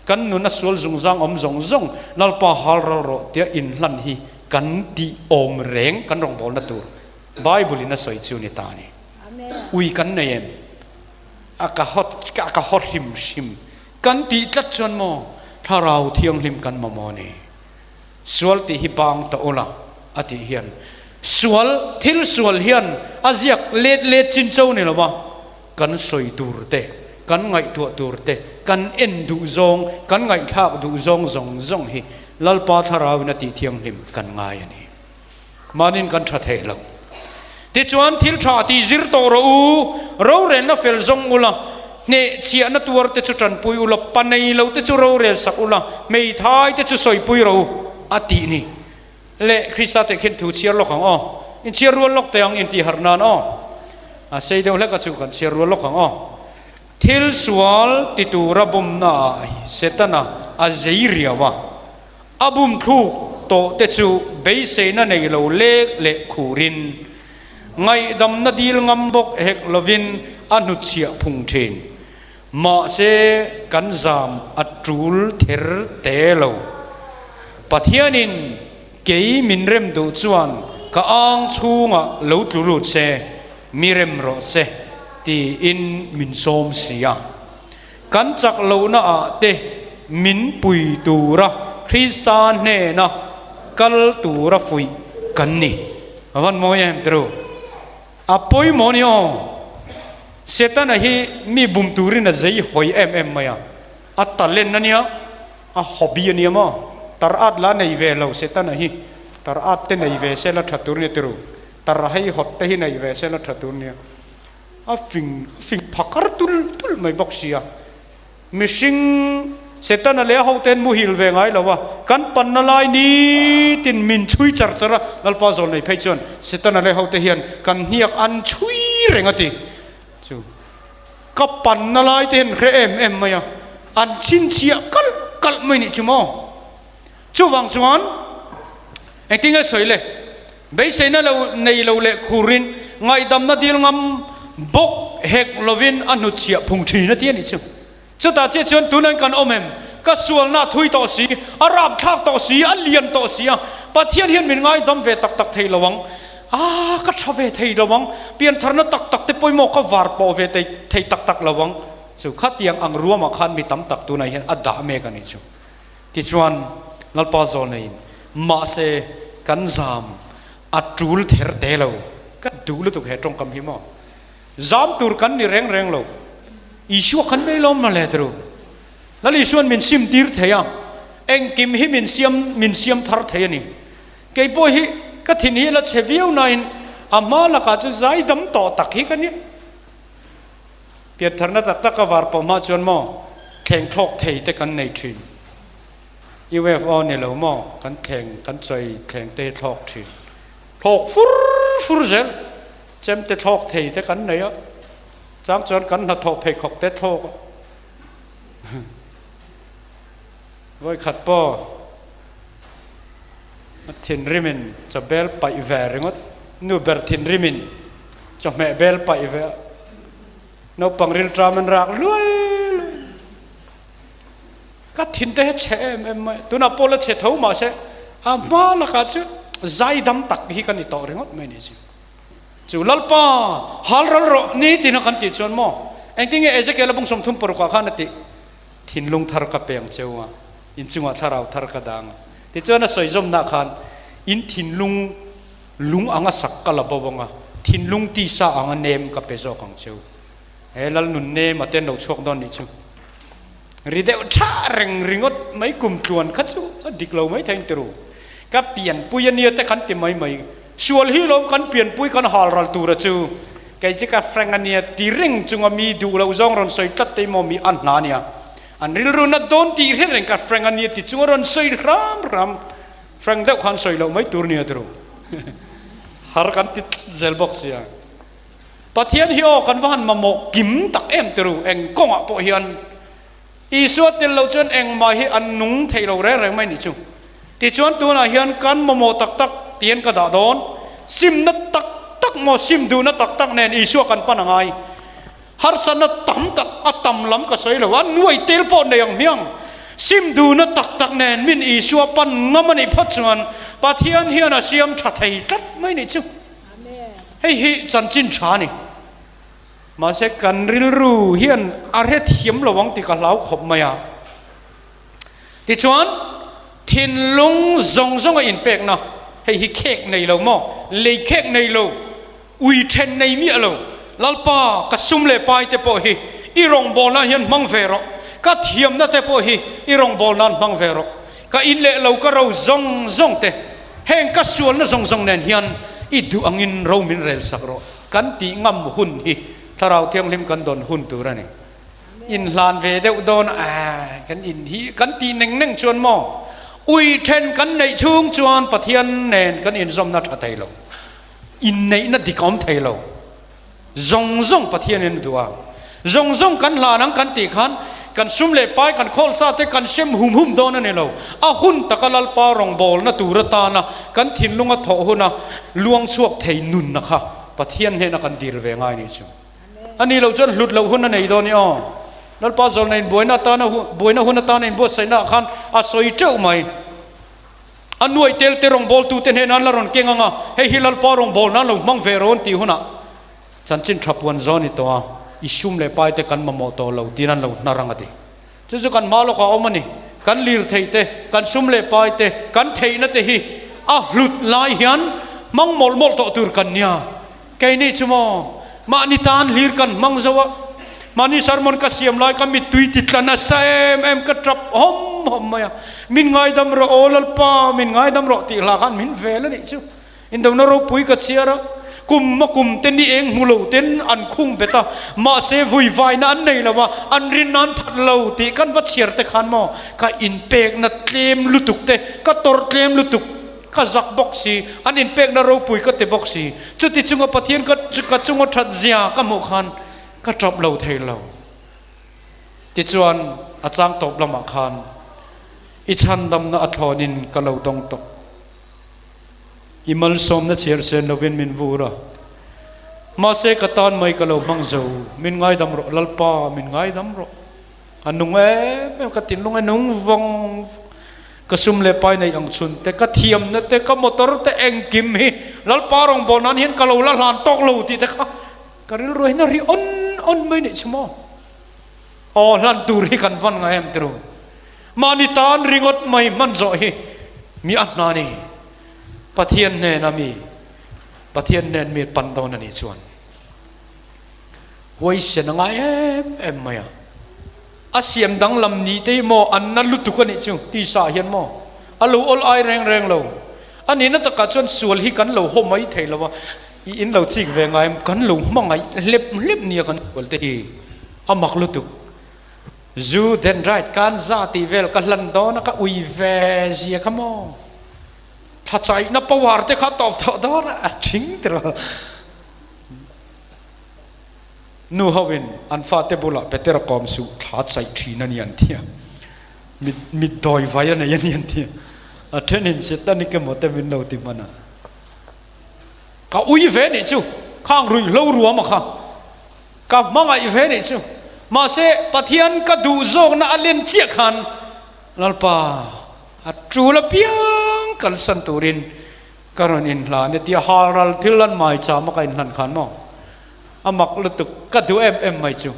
kan nun a sual zungzang awm zawng zawng Lalpa halral rawh tia inhlan hi kan tih awm reng kan rawngbawlna tur Bible in a sawi chu ni ta a ni. Ui kan nei em? A ka hawt a ka haw hrim hrim kan tih tlat chuan maw Thlarau Thianghlim kan mamawh a ni. Sual tih hi bang ta ula a tih hian sual thil sual hian a ziak let let chin cho ni lova kan sawi tur te, kan ngaihtuah tur te, kan en duh zawng, kan ngaihthlak duh zawng zawng zawng hi Lalpa Thlarauin a tih thianghlim kan ngai a ni. Mahnin kan tha thei lo. Tichuan thil tha tih zir tawh rawh u, rorelna fel zawng ula, hneh chhiahna tuar te chu tanpui ula, pa nei lo te chu rorel sak ula, hmeithai te chu sawipui rawh u, a tih ni. Le Krista teh khin thu chhiar lawk ang aw. In chhiar rual lawk teh ang intih harh nan aw. A sei deuh hlek a chu kan chhiar rual lawk ang aw. Thil sual ti tura bumna ah Setana a zei riau a. A bum thluk tawh te chu beiseina nei lo lek leh khurin, ngaihdamna dil ngam bawk hek lovin a hnutchhiah phung thin. Mahse, kan zam a tul ther te lo. Pathianin kei min rem duh chuan ka ang chhungah lo tlu lut se, mi rem rawh se tiin min sawm si a. Kan chak lohna ah te min pui tura Krista hnena kal tura fuih kan ni. A van mawi em tru? A pawimawh ni aw. Setana hi mi bum turin a zei hawi em em mai a. A talent a nia, a hobby a nia maw? Tar at la nei ve lo Setana hi. Tar at te nei ve se la tha tur nia tru. Tar hei hawt te hi nei ve se la tha tur nia. A fing fing phakar tul tul mai bawk sia. Mihring Setana leh a hoten muhil ve ngai lo a, kan panna lai nitin min chhui char char a, Lalpa zawl nei phei chuan Setana leh hote hian kan hniak an chhui reng a ti. Chu ka panna lai te hian hre em em mai a, an chhinchhiah kalh kalh mai nih chu maw. Chuvang chuan engtin nge sawi le? Beiseina lo nei lo leh khurin ngaihdamna dil ngam bawk hek lovin a hnutchhiah phung thin a ti a nih chu. Chutah chiah chuan tunain kan awm em? Ka sualna a thui tawh si, a rapthlak tawh si, a lian tawh si a, Pathian hian min ngaidam ve tak tak thei lo ang, ah ka tha ve thei lo ang, piantharna tak tak te pawimawh ka var pawh ve thei tak tak lo ang. Chu khatiang ang ruamah khan mi tam tak tunah hian a dah mek a nih chu. Tichuan, Lalpa zawlneiin, Mahse, kan zam a tul ther te lo. Ka duh lutuk he tawngkam hi maw? Zam tur kan ni reng reng lo. Isua kan nei lawm mawle tru. Lal Isuan min sim tir thei a, engkim hi min siam min siam thar thei a ni. Kei pawh hi ka thin hi la chhe viau nain a hma lakah chu zai dam tawh tak hi ka nia. Piantharna tak tak a var pawh hma chuan maw thleng thlawk thei te kan nei thin. UFO ni lo maw kan thleng kan chawi thleng te hi thlawk thin. Thlawk fur fur zel chem te thlawk thei te kan nei a, chang chuan kan hnathawh pheikhawk te thlawk a. Vawikhat pawh a thinrimin chaw bel paih ve ringawt, nu ber thinrimin chawhmeh bel paih ve a, naupang rilṭam an rak luai luai. Ka thin te hi chhe em em mai, tunah pawh la chhe tho mahse a hma lakah chu zaidam tak hi ka ni tawh ringawt mai ni chu. Chu Lalpa, hal ral rawh ni tina kan tih chuan maw? Engtin nge Ezekiel a bung 36 ah khan a tih? Thinlung thar ka peng cheu a, inchungah thlarau thar ka dang a. Tichuan a sawi zawmnah khan, In thinlung lung anga sak ka la bo ang a, thinlung tisa anga nem ka pe zawk ang cheu. He Lal nun nem a ten lo chhuak dawn nih chu. Ri deuh tha reng ringawt mai kum tluan kha chu a dik lo mai thei tiru. Ka pianpui a nia te khan ti mai mai. Sual hi lawm kan pianpui kan hal ral tura chu. Kei chu ka frank a nia ti reng chunga mi duh loh zawng rawn sawi tlat te maw mi a hna nia. An rilru nat dawn tih hre reng ka frank a nia ti chunga rawn sawi hram hram. Frank deuh khan sawi loh mai tur nia tiru. Har kan ti tlat zel bawk sia. Pathian hi aw kan va han mamawh kim tak em tiru eng kawngah pawh hian Isua tel lo chuan engmah hi an nung thei lo reng reng mai nih chu. Tichuan tunah hian kan mamawh tak tak tiin ka dah dawn. Simna tak tak maw sim duhna tak tak nen Isua kan pan a ngai. Harsatna tam tak a tam lam ka sawi lo a, nuai tel pawh nei ang hmiang. Sim duhna tak tak nen min Isua pan ngam a nih phawt chuan Pathian hian a siam tha thei tlat mai nih chu. Hei hi chanchin tha a ni. Mahse kan rilru hian a hrethiam lo ang tih ka hlau khawp mai a. Tichuan thinlung zawng zawng a inpekna, hei hi khek nei lo maw, lei khek nei lo, ui then nei miah lo, Lalpa ka sum leh pai te pawh hi i rawngbâwl nan hian hmang ve rawh, ka thiamna te pawh hi i rawngbâwl nan hmang ve rawh, ka in leh lo ka ro zawng zawng te, Heng ka sualna zawng zawng nen hian i duh angin ro min rel sak rawh. Kan tih ngam hun hi Thlarau Thianghlim kan dawn hun tur a ni. Inhlan ve deuh dawn a, kan in hi kan tih neng neng chuan maw? Ui then kan neih chhung chuan Pathian nen kan inzawmna tha thei lo. Inneihna dik a awm thei lo. Zawng zawng Pathianin a duh a, zawng zawng kan hlan ang kan tih khan kan sum leh pai kan khawl sa te kan sem hum hum dawn a ni lo. A hun taka Lalpa rawngbawlna tur atana kan thinlunga thawh huna luang chhuak thei nunna kha Pathian hnena kan dil ve ngai nih chu. A nih loh chuan hlut loh hun a nei dawn i aw. Lalpa zawlna inbuaina atana buaina hun atana inbuatsaihna ah khan a sawi teuh mai. A nuai tel te rawngbawltute hnenah an la rawn keng ang a, hei hi Lalpa rawngbawlna an lo hmang ve rawn tih hunah chanchin tha puan zawn i tawh a, i sum leh pai te kan mamawh tawh lo tiin an lo hnar ang a ti. Chu chu kan hma lawkah a awm a ni. Kan lirthei te, kan sum leh pai te, kan theihna te hi a hlut lai hian hmang mawlh mawlh tawh tur kan nia. Keini chu maw mahni tan hlir kan hmang zo a, mahni sermon ka siam lai ka mittui ti tla nasa em em ka tap hawm hawm mai a, min ngaidam rawh aw Lalpa min ngaidam rawh tih hla khan min vel a nih chu. Indona ropui ka chhiar a, kum a kum te ni eng hmu lo ten an khung bet a, mahse vui vaina an nei lo a, an rin nan phat lo tih kan va chhiar te khan maw ka inpekna tlem lutuk te, ka tawrh tlem lutuk. Ka zak bawk si, an inpekna ropui ka ti bawk si. Chuti chunga Pathian ka ka chunga that zia ka hmuh khan ka tap lo thei lo. Tichuan a chang tawp lamah khan i chhandamna a thlawnin ka lo dawng tawh. I malsawmna chhiar sen lovin min vur a. Mahse ka tan mai ka lo hmang zo, min ngaidam rawh Lalpa, min ngaidam rawh. A nung em em, ka thinlung a nung vawng vawng. Ka sum leh pai neih ang chhun te, ka thiamna te, ka motor te engkim hi Lalpa rawngbâwl nân hian ka lo la hlân tâwk lo tih te kha ka rilru hian a ri awn awn mai nih chu maw. Aw hlan tur hi kan van ngai em tiru. Mahni tan ringawt mai hman zawh hi mi a hna ni. Pathian hnena mi, Pathian hnen mi pan dawn a nih chuan huaisen a ngai em em mai a. A siam danglam ni te hi maw an na lutuk a nih chu tisa ah hian maw a lo awl ai reng reng lo. A nihna takah chuan sual hi kan lo haw mai thei lo a, i in lo chik ve ngai em kan lo hmangaih hlep hlep nia kan sual te hi a mak lutuk. Zu den right kan za tih vel ka hlan dawn a ka ui ve zia kha maw thla chaihna power te kha tawp tawh dawn a a thing tiraw. Nu ho in an fate bulah Petera kawm suh thla chaih thin a ni an ti a, mit mit dawi vai a nei a ni an ti a, a then in setanic emaw te min lo ti hman a, ka ui ve nih chu khang ruihhlo ruam a kha ka hmangaih ve nih chu mahse Pathian ka duh zawkna a len chiah khan Lalpa a tul apiang kalsan turin Ka rawn inhlan e tia halral thil an mai cham a ka inhlan khan maw? A mak lutuk, ka duh em em mai chu.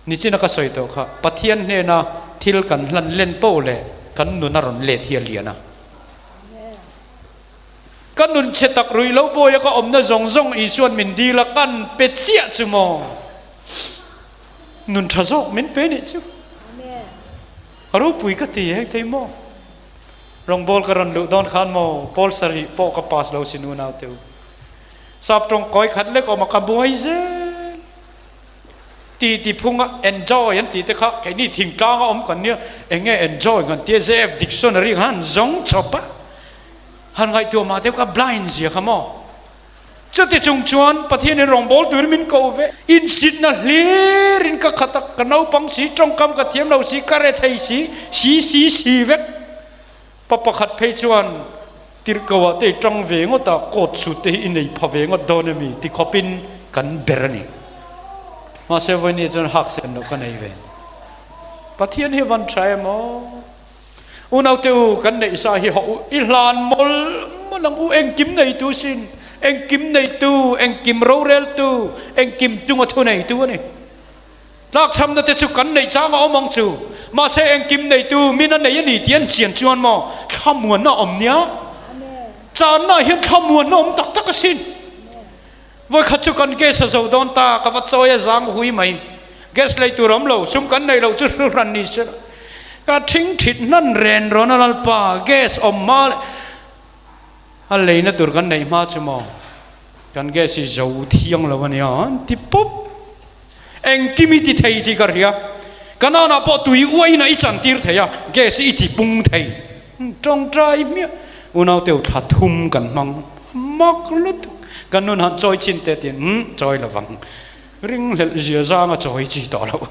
Nichina ka sawi tawh kha, Pathian hnena thil kan hlan len poh leh kan nun a rawn let hi a lian a. Ka nun chhe tak ruih lo bawia ka awmna zawng zawng Isuan min dil a, kan pe chiah chu maw? Nun tha zawk min pe nih chu. A ropui ka ti heng thei maw? Rawngbâwl ka rawn luh dâwn khân maw Pawl sarih pawh ka pass lo sin unau te u. Sap ṭawng kawi khat lek awm a ka buai zel. Ti ti phunga enjoy an tih te kha keini thingtlânga awm kan nia eng nge enjoy kan tia JF dictionary khan zawng chawp a han ngaihtuah mah deuh kha blind zia kha maw. Chuti chung chuan Pathianin rawngbâwl turin min ko ve. Insitna hlirin ka khat a, ka naupang si, tawngkam ka thiam lo si, ka rethei si, si si si vek. Pa pakhat phei chuan tirhkoh ah te i tang ve ngawt a, coat suit te hi i nei pha ve ngawt dawn emi ti khawpin kan ber a ni. Mahse vawinia chuan hak sen loh ka nei ve. Pathian hi van tha em aw. Unaute u, kan neih sa hi hawh u, i hlan mawlh mawlh ang u, engkim neitu sin, engkim neitu, engkim roreltu, engkim chunga thu neitu a ni. Tlakchhamna te chu kan neih chang a awm ang chu, mahse engkim neitu min a nei a ni tih an chian chuan maw thlamuanna a awm nia? Channa ah hian thlamuanna a awm tak tak asin. Vawikhat chu kan gas a zo dawn ta, ka va chawi a zang hui mai. Gas lei tur awm lo, sum kan nei loh chu hlu hran ni se la. Ka thing thit hnan ren rawn a Lalpa, gas awm hma leh a leina tur kan neih hma chu maw? Kan gas hi zo thiang lo a nia an ti pawp. Engkim i ti thei tih ka hria. Ka nanah pawh tui uain a i chantir thei a, gas hi i ti pung thei. Tawngtai hmiah unaute u thla thum kan hmang mak lutuk. Kan nun han chawi chin te tiin umm chawi lovang. Ringhlelh zia zang a chawi chi tawh loh.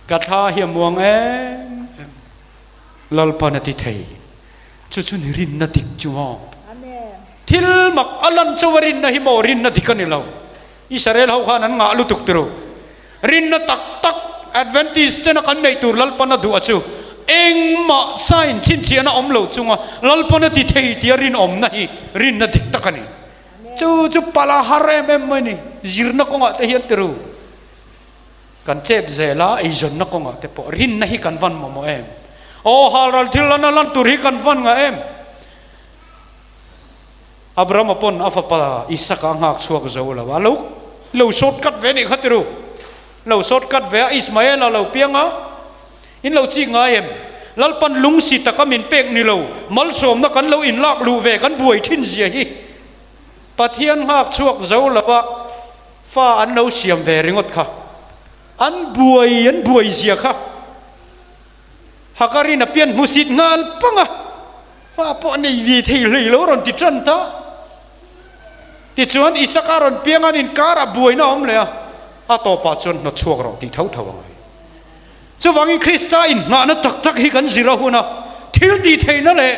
Ka thla hi a muang em em. Lalpan a ti thei. Chu chu ni rinna dik chu maw? Thil mak a lan chauh a rinna hi maw rinna dik a ni lo. Israel ho khan an ngah lutuk tiro. Rinna tak tak Adventist tena kan neih tur Lalpan a duh a chu engmah sign chhinchhiahna awm lo chunga Lalpan a ti thei tia rinawmna hi rinna dik tak a ni. Chu chu pala har em em mai ni. Zirna kawngah te hian tiru kan chep zel a, eizawnna kawngah te pawh rinna hi kan van mamawh em? Aw halral thil lana lan tur hi kan van ngah em? Abrahama pawn a fapa Isaka a nghak chhuak zo lo a, lo lo short cut ve nih kha tiru, lo short cut ve a, Ismaela lo piang a, in lo chik ngai em? Lalpan lungsi taka min pek ni lo, malsawmna kan lo inlak luh ve kan buai thin zia hi Pathian nghak chhuak zo lo a, fa an lo siam ve ringawt kha, an buai an buai zia kha. Hakarin a pian hmusit nghal pang a, fa pawh a nei ve thei hlei lo rawn ti tan ta. Tichuan Isaka rawn piang an inkar ah buaina a awm leh a, a tawpah chuan hnawt chhuak rawh tih tho tho a ngai. Chuvangin Krista inhnahna tak tak hi kan zir a hun a, thil tih theihna leh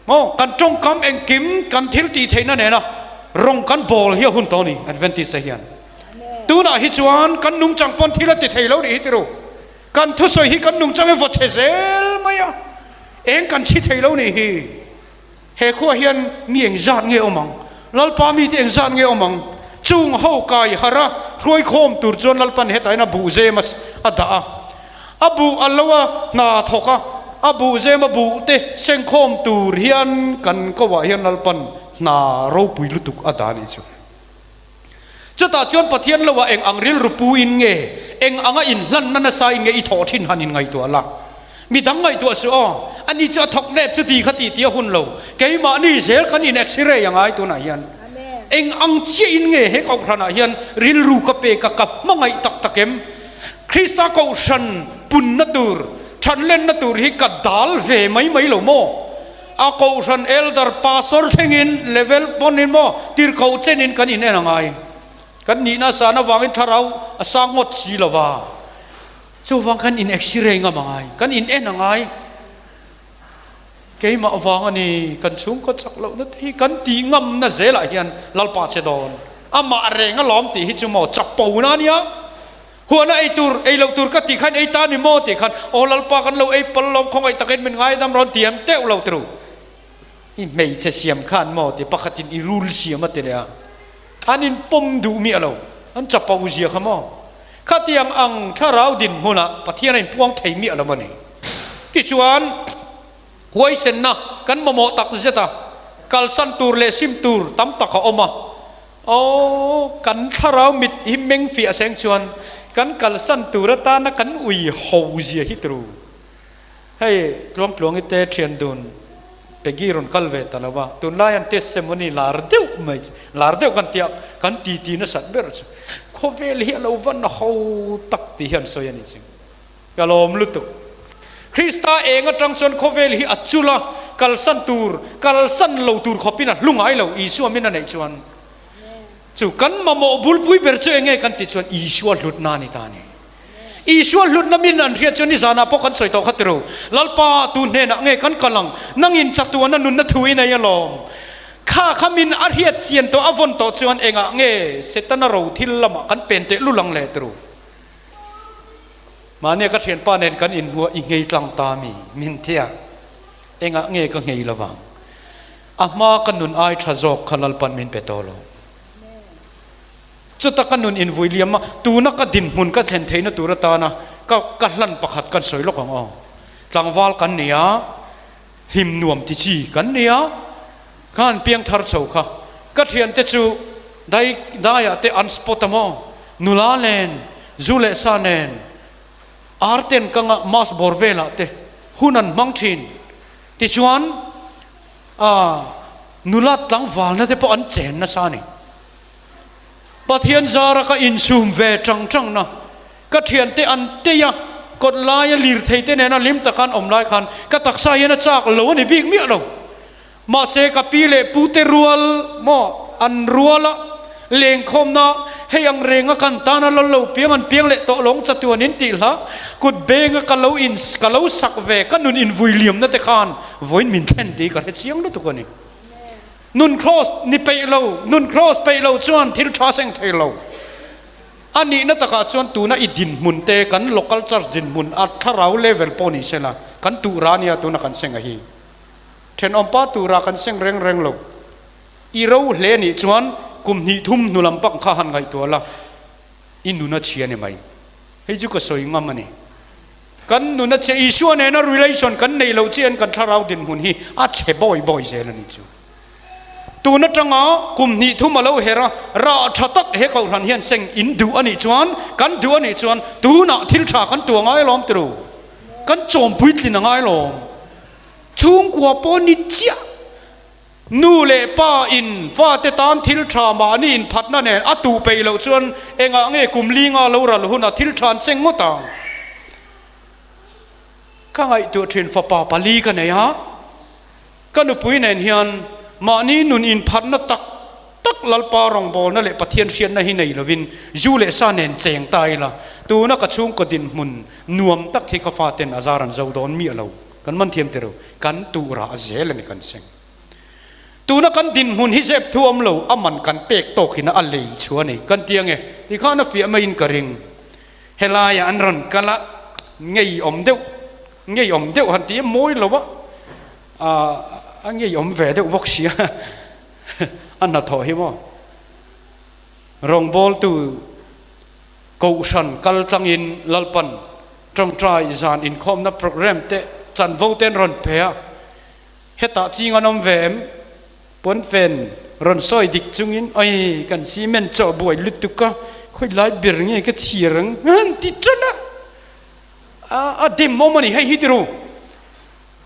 maw kan tawngkam engkim kan thil tih theihna nena rawng kan bawl hi a hun tawh a ni Adventist-a hian. Tunah hi chuan kan nungchang pawn thil a ti thei lo nih hi tiru. Kan thusawi hi kan nungchang hi vaw chhe zel mai a, eng kan chhi thei lo nih hi. He khuaah hian mi engzat nge awm ang? Lalpa mite engzat nge awm ang? Chung ho kai harh a, Hruai khawm tur chuan Lalpan hetah hian a buh zem a dah a. A buh a lo a hna thawk a, a buh zem a buh te seng khawm tur hian kan ko ah hian Lalpan hna ropui lutuk a dah a nih chu. Chutah chuan Pathian lo ah eng ang rilru pu in nge, eng anga inhlanna nasa in nge i thawh thin han in ngaihtuah la. Mi dang ngaihtuah suh aw, ani chu a thawk nep chu ti kha ti ti a hun lo. Keimahni zel kan in x-ray a ngai tunah hian. Eng ang chiah in nge he kohhranah hian rilru ka pek a, ka hmangaih tak tak em? Krista kohhran punna tur, thanlenna tur hi ka dal ve mai mai lo maw? A kohhran elder pastor thlengin level pawnin maw tirhkoh chenin kan in en a ngai. Kan nihna san avangin thlarau a sang ngawt si lo va. Chuvang kan in x-ray ngam a ngai, kan in en a ngai. Keimah vang a ni, kan chhungkaw chak lohna te hi kan tih ngamna zelah hian Lalpa che dawn. Amah reng alawm tih hi chu maw chapo na a nia. Huana ei tur, ei loh tur ka tih khan ei ta ni maw tih khan, aw Lalpa kan lo ei pal lawm khawngaih takin min ngaidam rawn ti em teuh lo tiru. I hmeichhe siam khan maw ti pakhatin i rul siam a ti leh a, an in pawm duh miah lo, an chapo zia kha maw. Khatiang ang thlarau dinhmunah Pathian a inpuang thei miah lo a ni. Tichuan, huaisenna kan mamawh tak zet a, kalsan tur leh sim tur tam tak a awm a, Aw, kan thlarau mit hi meng fiah seng chuan kan kalsan tur atana kan ui ho zia hi tru. Hei Tluangtluangi te thian dun Peggy rawn kal ve ta lo a, tunlai an testimony lar deuh mai chu, lar deuh kan tia kan ti ti nasat ber chu khawvel hi a lo van ho tak tih hi an sawi a ni chu. Ka lawm lutuk. Krista eng atang chuan khawvel hi a chul a, kalsan tur, kalsan lo tur khawpin a hlu ngai lo, Isua min a neih chuan. Chu kan mamawh bulpui ber chu enge kan tih chuan Isua hlutna a ni ta a ni. Isua hlutna min an hriat chuan nizanah pawh kan sawi tawh kha tiro, Lalpa tu hnenah nge kan kal ang, nangin chatuana nunna thu i nei alawm. Kha kha min a hriat chian tawh a vawn tawh chuan engah nge Setana ro thil lamah kan pen teh lul ang le tiro. Mahnia ka thianpa nen kan inhmuah i nghei tlang ta mi? Min tia. Engah nge ka nghei lovang? A hma ka nun ai tha zawk kha Lalpan min pe tawh lo. Chuta ka nun invui liam a, tuna ka dinhmun ka thlen theihna tur atana ka ka hlan pakhat kan sawi lawk ang aw. Tlangval kan ni a, hlim nuam ti chi kan ni a, khan piang thar chho kha ka thiante chu dai daiah te an spot a maw? Nula nen, zu leh sa nen, ar ten ka ngah mass bawr velah te hun an hmang thin. Tichuan, ah, nula tlangvalna te pawh an chen nasa a ni. Pathian zara ka insum ve tang tang na, ka thiante an tei a, kawt laia lirthei te nena hlim taka an awm lai khan ka taksa hian a chak lo a ni bik miah lo. Mahse ka pi leh pu te rual maw an rual a, lengkhawmna hei ang renga kan tan a lal lo piang an piang leh tawh lawng chatuan in tih hla kut benga ka lo in ka lo sak ve ka nun invui liamna te khan vawiin min thlen tih ka hre chiang lutuk a ni. Nun cross ni peih lo, nun cross peih lo chuan thil tha seng thei lo. A nihna takah chuan tuna i dinhmun te kan local church dinhmun a thlarau level pawh ni sela kan tuh ra nia tuna kan seng a hi. Thenawmpa tura kan seng reng reng lo. I ro hle nih chuan kum hnih thum hnu lam pak kha han ngaihtuah la, i nun a chhia ni mai. Hei chu ka sawi ngam a ni. Kan nun a chhia, Isua nena relation kan neih loh chian kan thlarau dinhmun hi a chhe bawi bawi zel a ni chu. Tun atanga kum hnih thum a lo her a, rah tha tak he kohhran hian seng in duh a nih chuan, kan duh a nih chuan tunah thil tha kan tuah ngai alawm ti ru. Kan chawm puitlin a ngai alawm. Chhungkua pawh ni chiah. Nu leh pa in fate tan thil tha mahni inphatna nen a tuh peih loh chuan engah nge kum linga lo ral huna thil tha an seng ngawt ang? Ka ngaihtuah thin fapa pali ka nei a, ka nupui nen hian mahni nun inphatna tak tak Lalpa rawngbawlna leh Pathian hriatna hi nei lovin zu leh sa nen cheng ta ila, tuna ka chhungkaw dinhmun nuam tak hi ka faten a zar an zo dawn miah lo. Kan man thiam tiro, kan tura a zel a ni kan seng. Tuna kan dinhmun hi zep thu awm lo, a man kan pek tawkin a lei chu a ni. Kan ti ange, tikhan a fiah maiin ka ring. Helaiah an rawn kal a, ngeiawm deuh, ngeiawm deuh han ti a mawi lo a, a ngeiawm ve deuh bawk sia, a hnathawh hi maw. Rawngbawltu. Kohhran kal tlangin Lalpan tawngtai zan inkhawmna programme te chanvo te an rawn pe a, hetah ching an awm ve em? Puanfen rawn sawi dik chungin, Oi, kan cement chaw buai lutuk a, khawi lai ber nge ka chhir ang? An ti tan a, a dem awm a ni, hei hi ti ru,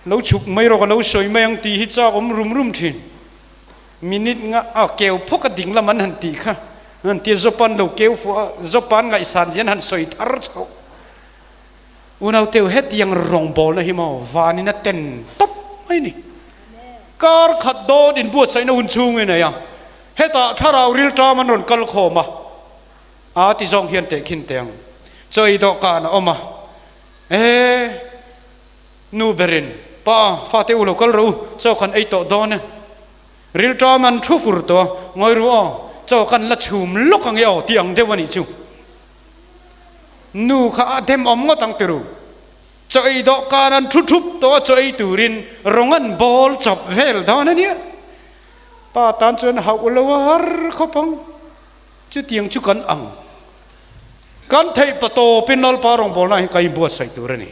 lo chhuk mai rawh ka lo sawi mai ang tih hi chak awm rum rum thin. Minute nga a keu phawk a ding lam an han tih kha, an tia Zopan lo keu fuh a, Zopan ngaihsan zia an han sawi thar chhoh. Unauteu hetiang rawngbawlna hi maw vanin a ten tawp mai ni. Kar khat dawn inbuatsaihna hun chhung i nei a, hetah thlarau rilṭam an rawn kal khawm a, a ti zawng hian tehkhin teh ang. Chaw ei dawhkan a awm a, E, nu berin, Pa, fate u lo kal rawh u, chaw kan ei tawh dawn e. Rilṭam an thu fur tawh a, Ngawi ru aw, chaw kan la chhum lawk ang e aw tih ang deuh a nih chu. Nu kha a dem awm ngawt ang tiru. Chaw ei dawhkan an thu thup tawh a, chaw ei turin rawng an bawl chawp vel dawn a nia. Pa tan chuan hauh lo a har khawp ang. Chutiang chu kan ang. Kan theih pa tawpin Lalpa rawngbawlna hi ka inbuatsaih tur a ni.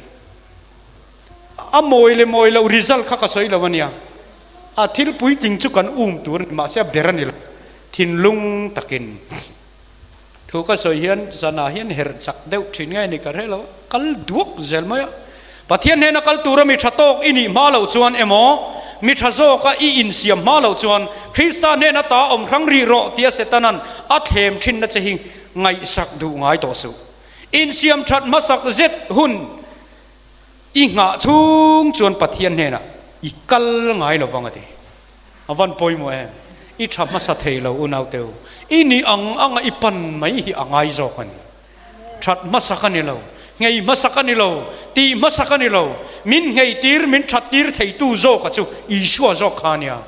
A mawi leh mawi loh result kha ka sawi lo a nia. A thil puitling chu kan um tur a ni, mahse a ber a ni lo. Thinlung takin. Thu ka sawi hian zanah hian herh chak deuh thin nge ni ka hre lo, kal duak zel mai a. Pathian hnena kal tura mi tha tawk i nih hma loh chuan emaw, mi tha zawka i insiam hma loh chuan Krista hnena ta awm hrang rih rawh tia Setana'n a thlem thinna che hi ngaihsak duh ngai tawh suh. Insiam that hmasak zet hun i nghah chhung chuan Pathian hnenah i kal ngai lo vang a ti. A van pawimawh em? I tha hmasa thei lo unau teu. I nih ang anga i pan mai hi a ngai zawk a ni. That hmasak a ni lo, nghei hmasak a ni lo, tih hmasak a ni lo. Min nghei tir, min that tir theitu zawka chu Isua zawk kha a nia.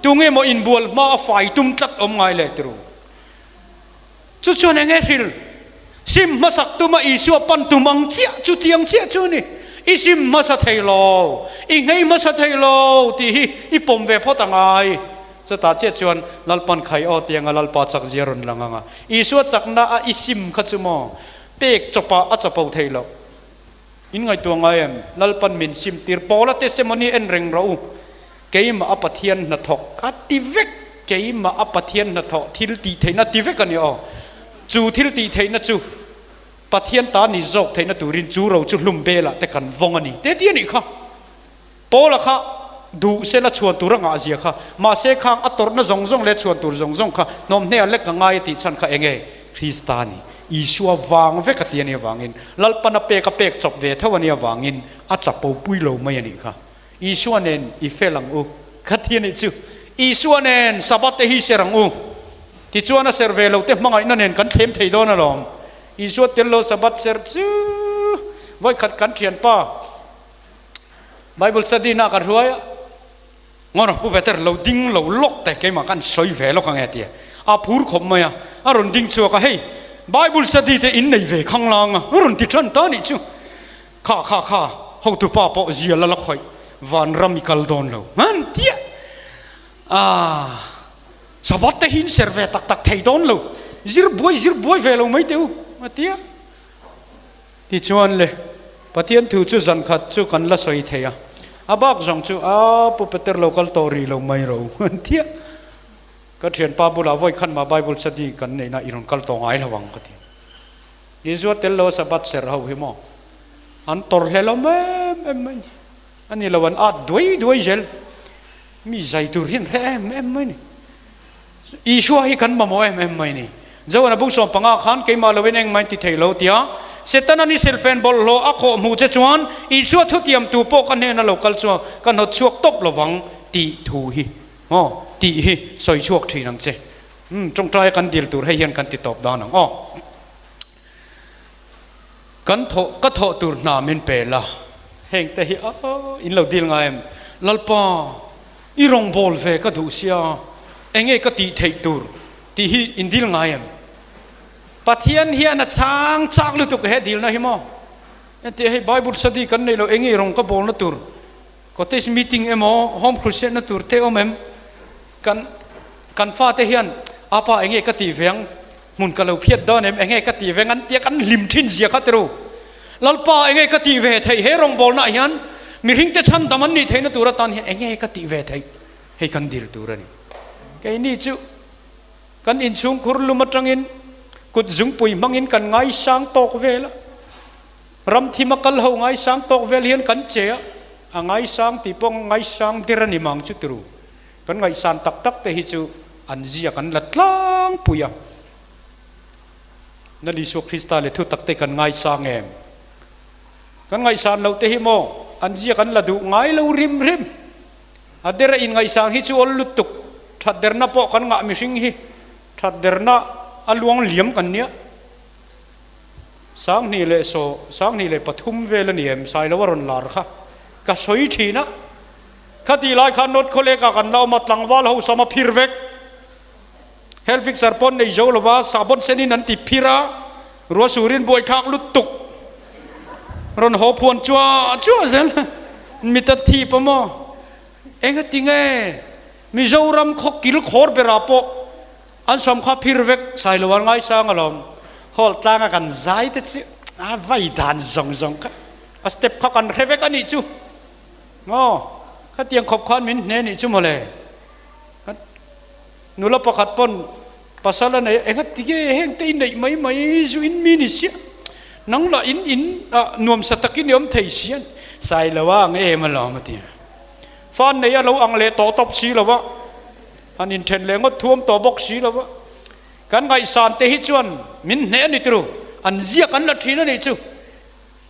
Tunge maw inbual hma a fai tum tlat awm ngai le tiru? Chu chuan eng nge hril? Sim hmasak tuma Isua pan tum ang chiah chu tiang chiah chu a ni. I sim hmasa thei lo, i nghei hmasa thei lo tih hi i pawm ve phawt a ngai. Chutah chiah chuan Lalpan khai aw tianga Lalpa chak zia rawn lang ang a. Isua chakna a i sim kha chu maw pek chawpah a chapo thei loh. In ngaihtuah ngai em? Lalpan min sim tir Paula testimony en reng rawh u. Keimah a Pathian hnathawk a ti vek, keimah a Pathian hnathawh thil tih theihna ti vek a ni aw. Chu thil tih theihna chu Pathian ta ni zawk theihna turin chu ro chu hlum belah te kan vawng a ni te ti a nih kha. Paula kha duh sela chhuan tur a ngah zia kha, mahse khang a tawrhna zawng zawng leh chhuan tur zawng zawng kha hnawmhneh a lek a ngai a tih chhan kha eng nge? Krista a ni. Isua vang vek a ti a nih avangin, Lalpan a pek a pek chawp ve tho a nih avangin a chapo pui lo mai a nih kha. Isua nen i fel ang u. Ka ti a nih chu. Isua nen Sabbath te hi ser ang u. Tichuan a ser ve lo te hmangaihna nen kan thlem thei dawn alawm. Isua tel lo Sabbath ser chu vawikhat kan thianpa Bible study na ka hruai a, Ngawr Pu Peter lo ding lo lawk teh keimah khan sawi ve lawk ang e tia a phur khawp mai a, a rawn ding chhuak a, hei Bible study te in nei ve khang lang a, a rawn ti tan ta nih chu. Kha kha kha, hotupa pawh zia la la khawih, vanram i kal dawn lo an tia. Aah, Sabbath te hi in ser ve tak tak thei dawn lo, zir buai zir buai ve lo mai teh u a tia. Tichuan le, Pathian thu chu zan khat chu kan la sawi thei a, a bak zawng chu a Pu Peter lo kal tawh rih lo mai ro an tia. Ka thianpa bulah vawi khan mah Bible study kan neihna i rawn kal tawh ngai lo ang ka ti. Isua tel lo a Sabbath serh ho hi maw an tawr hle lo em em mai ni. A ni lo an at duai duai zel. Mi zai tur hi an hre em em mai ni. Isua hi kan mamawh em em mai ni. Joana bung 15 khan keimah loin engmah in ti thei lo tia Setana ni silfen bawlhhlawh a khawh hmuh che chuan Isua thutiam tu pawh ka hnena lo kal chuan ka hnawt chhuak tawp lovang tih thu hi aw tih hi sawi chhuak thin ang che. Umm tawngtaia kan dil tur hei hian kan ti tawp dan ang aw. Kan thawh ka thawh tur hna min pe la. Heng te hi a in lo dil ngai em? Lalpa i rawngbâwl ve ka duh sia, enge ka tih theih tur tih hi in dil ngai em? Pathian hian a chhang chak lutuk he dilna hi maw? Entir hei Bible study kan nei lo enge i rawng ka bawlna tur cottage meeting emaw home crusade na tur te awm em? Kan kan fate hian apa enge ka tih ve ang? Hmun ka lo phiat dawn em? Enge ka tih ve ngan tia kan hlim thin zia kha tiru. Lalpa enge ka tih ve theih he rawngbawlna ah hian mihring te chhandam an nih theihna tur atan hian enge ka tih ve theih hei kan dil tur a ni. Keini chu kan inchhungkhur lum atangin kut zungpui hmangin kan ngaisang tawk vel a, ram thim a kal ho ngaisang tawk vel hian kan che a, a ngaisang tih pawh ngaisang der a ni mang chu tiru. Kan ngaihsan tak tak te hi chu an zia kan la tlangpui a. Lal Isua Krista leh thu tak te kan ngaisang em? Kan ngaihsan loh te hi maw an zia kan la duh ngai lo rim rim. A dera inngaihsan hi chu awl lutuk, that derna pawh kan ngah mihring hi that derna a luang liam kan nia. Sanghnih leh saw, 2003 vel a ni em, Sailo a rawn lar kha ka sawi thin a. Khati lai khan North Khawlek-ah kan la awm a, tlangval ho sam a phir vek. Health fixer pawn nei zo lova sahbawn senin an ti phir a, rua surin buaithlak lutuk rawn haw phuan chuah chuah zel mit a thip a maw? Engati nge Mizoram khaw kil khawr berah pawh an sam kha phir vek Sailo an ngaisang alawm. Hall tlanga kan zai te chu a vai dan zawng zawng kha a step kha kan hre vek a nih chu. Maw? Khatiang khawp khan min hne nih chu mawle. Nula pakhat pawn pasal a nei a, enga ti nge heng te i neih mai mai zu in mi ni sia, nang lah in in ah nuamsa takin i awm thei si a ni, sai lo a ang em alawm a ti a. Fan nei a lo ang leh tawh tawp si lo a, han inthen leh ngawt thuam tawh bawk si lo a. Kan ngaihsan te hi chuan min hneh a ni turu, an ziak an la thin a nih chu.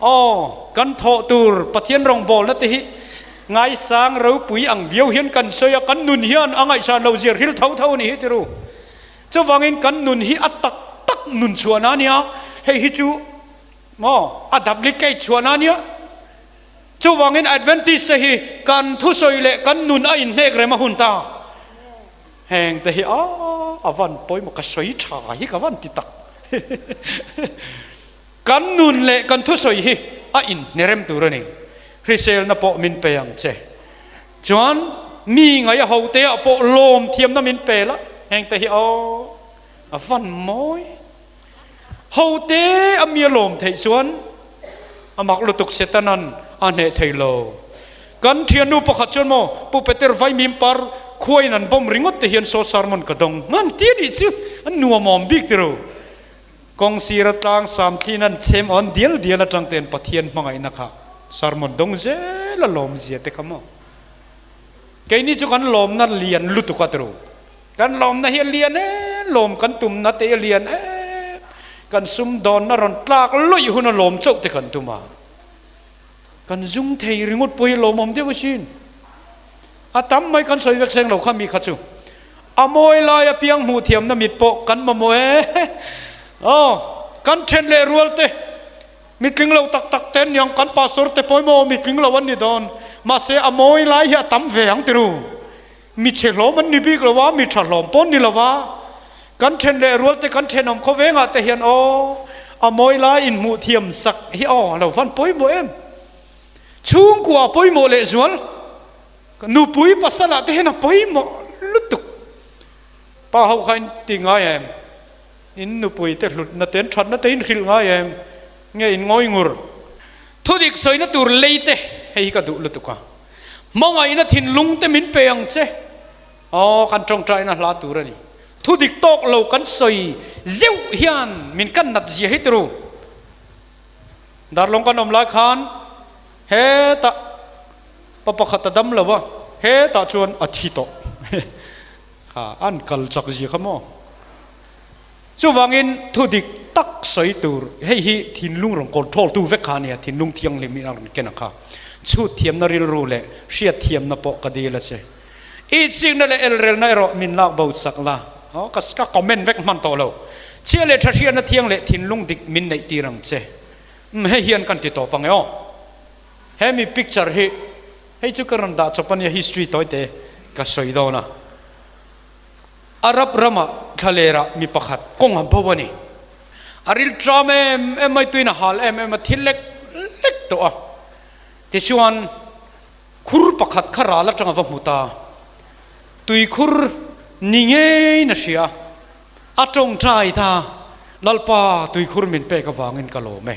Aw, kan thawh tur Pathian rawngbawlna te hi ngaisang ropui ang viau hian kan sawi a, kan nun hian a ngaihsan lo zir hil tho tho a ni hi tiru. Chuvangin kan nun hi a tak tak nun chhuahna a nia, hei hi chu maw a duplicate chhuahna a nia. Chuvangin Adventist te hi kan thusawi leh kan nun a inhnek rem a hun ta. Heng te hi a a van pawimawh ka sawi tha hi ka van ti tak. Kan nun leh kan thusawi hi a inhnerem tur a ni. Hriselna pawh min pe ang che. Chuan mi ngaih a hote ah pawh lawm thiamna min pe la, heng te hi aw a van mawi. Hote a mi a lawm theih chuan a mak lutuk Setanan a hneh thei lo. Kan thiannu pakhat chuan maw Pu Peter Vaimim par khuain an bomb ringawt te hian saw sermon ka dawng ngan ti a nih chu a nuamawm bik tiro. Kawng sira tlang samthlin an chhem awn dial dial atang ten Pathian hmangaihna kha sermon dawng zel a lawm zia te kha maw. Keini chu kan lawmna lian lutuk a tiro. Kan lawmna hi a lian em lawm kan tumna te a lian em kan sumdawnna rawn tlak lawih hun a lawm chauh te kan tum a. Kan zung thei ringawt pawh hi lawmawm deuh asin. A tam mai kan sawi vek seng lo kha mi kha chu. A mawi lai apiang hmuh thiamna mit pawh kan mamawh e. Aw, kan then leh rual te, mitling lo tak tak te aniang kan pastor te pawimawh mitling lo an ni dawn. Mahse a mawi lai hi a tam ve ang tiru. Mi chhe hlawm an ni bik lo a, mi tha hlawm pawh an ni lo a. Kan then leh rual te kan thenawm khawvengah te hian aw, a mawi lai inhmuh thiam sak hi aw a lo van pawimawh em. Chhungkua a pawimawh lehzual, nupui pasalah te hian a pawimawh lutuk. Pa ho kha in ti ngai em? In nupui te hlutna te, an thatna te in hrilh ngai em? Nge in ngawi ngur? Thudik sawina tur lei te hei hi ka duh lutuk a. Hmangaihna thinlung te min pe ang che. Aw, kan tawngtaina hla tur a ni. Thudik tawk lo kan sawi zeuh hian min kan nat zia hi turu. Darlawng kan awm lai khan hetah pa pakhat a dam lo a, hetah chuan a thi tawh. Kha an kal chak zia kha maw. Chuvangin thudik tak sawi tur, hei hi thinlung rawn control tu vek kha a nia, thinlung thianghlim in a rawn ken a kha. Chhut thiamna rilru leh hriat thiamna pawh ka dil a che. Itsikna leh elrelna erawh min lak bo chak la, aw ka ka comment vek hman tawh lo. Chhia leh tha hriatna thiang leh thinlung dik min neih tir ang che. Umm hei hian kan ti tawp ang e aw. Hemi picture hi hei chu ka rawn dah chawp a nia history tawi te ka sawi dawn a. Arab ramah thlalerah mi pakhat kawng a bo a ni. A ril tram em em mai tuin a hal em em a thil lek lek tawh a. Tichuan Khur pakhat kha ral atang a va hmu ta. Tuikhur ni ngeiin a hria. A tawngtai ta. Lalpa tuikhur min pek avangin ka lawm e.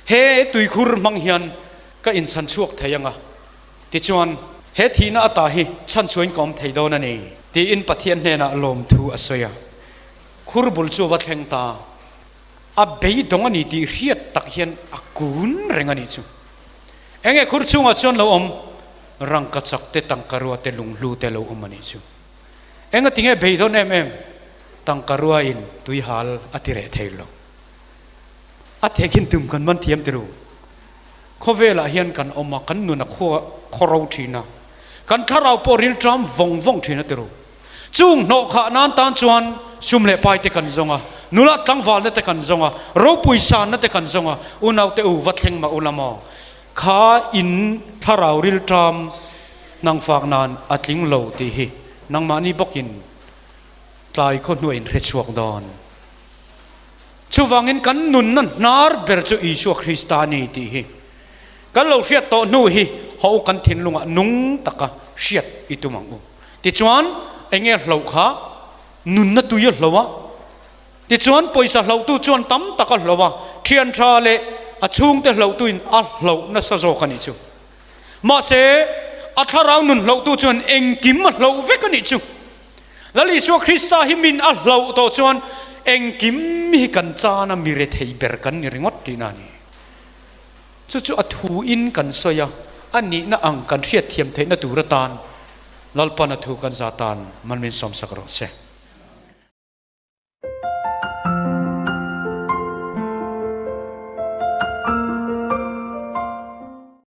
He tuikhur hmang hian ka inchhan chhuak thei anga, tichuan he thihna ata hi chhanchhuain ka awm thei dawn a ni, tiin Pathian hnenah lawmthu a sawi a. Khur bul chu a va thleng ta. A beidawng a ni tih hriat tak hian a kun reng a nih chu. Enge khur chhungah chuan lo awm? Rangka chak te, tangka rua te, lunghlu te lo awm a nih chu. Enga tinge beidawn em em? Tangka rua in tui hal a ti reh thei lo. A thekhin tum kan man thiam ti ru. Khawvelah hian kan awm a, kan nun a khua khawro thin a, kan thlarau pawh rilṭam vawng vawng thin a ti ru. Chung hnawh khah nan tan chuan sum leh pai te kan zawng a, nula tlangvalna te kan zawng a, ropui sanna te kan zawng a, unaute u va thleng mah ula maw? Kha in thlarau rilṭam hnangfak nan a tling lo tih hi nangmahni bawkin tlai khaw hnuah in hre chhuak dawn. Chuvangin kan nunna hnar ber chu Isua Krista a ni tih hi kan lo hriat tawh hnu hi haw kan thinlungah nung taka hriat i tum ang u. Tichuan, eng nge hloh kha? Nunna tui a hloh a. Tichuan, pawisa hlohtu chuan tam tak a hloh a, thian tha leh a chhungte hlohtuin a hloh nasa zawk a nih chu. Mahse, a thlarau nun hlohtu chuan engkim a hloh vek a nih chu. Lal Isua Krista hi min a hloh tawh chuan engkim hi kan chana mi rethei ber kan ni ringawt tihna a ni. Chu chu a thuin kan sawi a, a nihna ang kan hriatthiam theihna tur atan Lalpan a thu kan za tan man min sawmsak rawh se.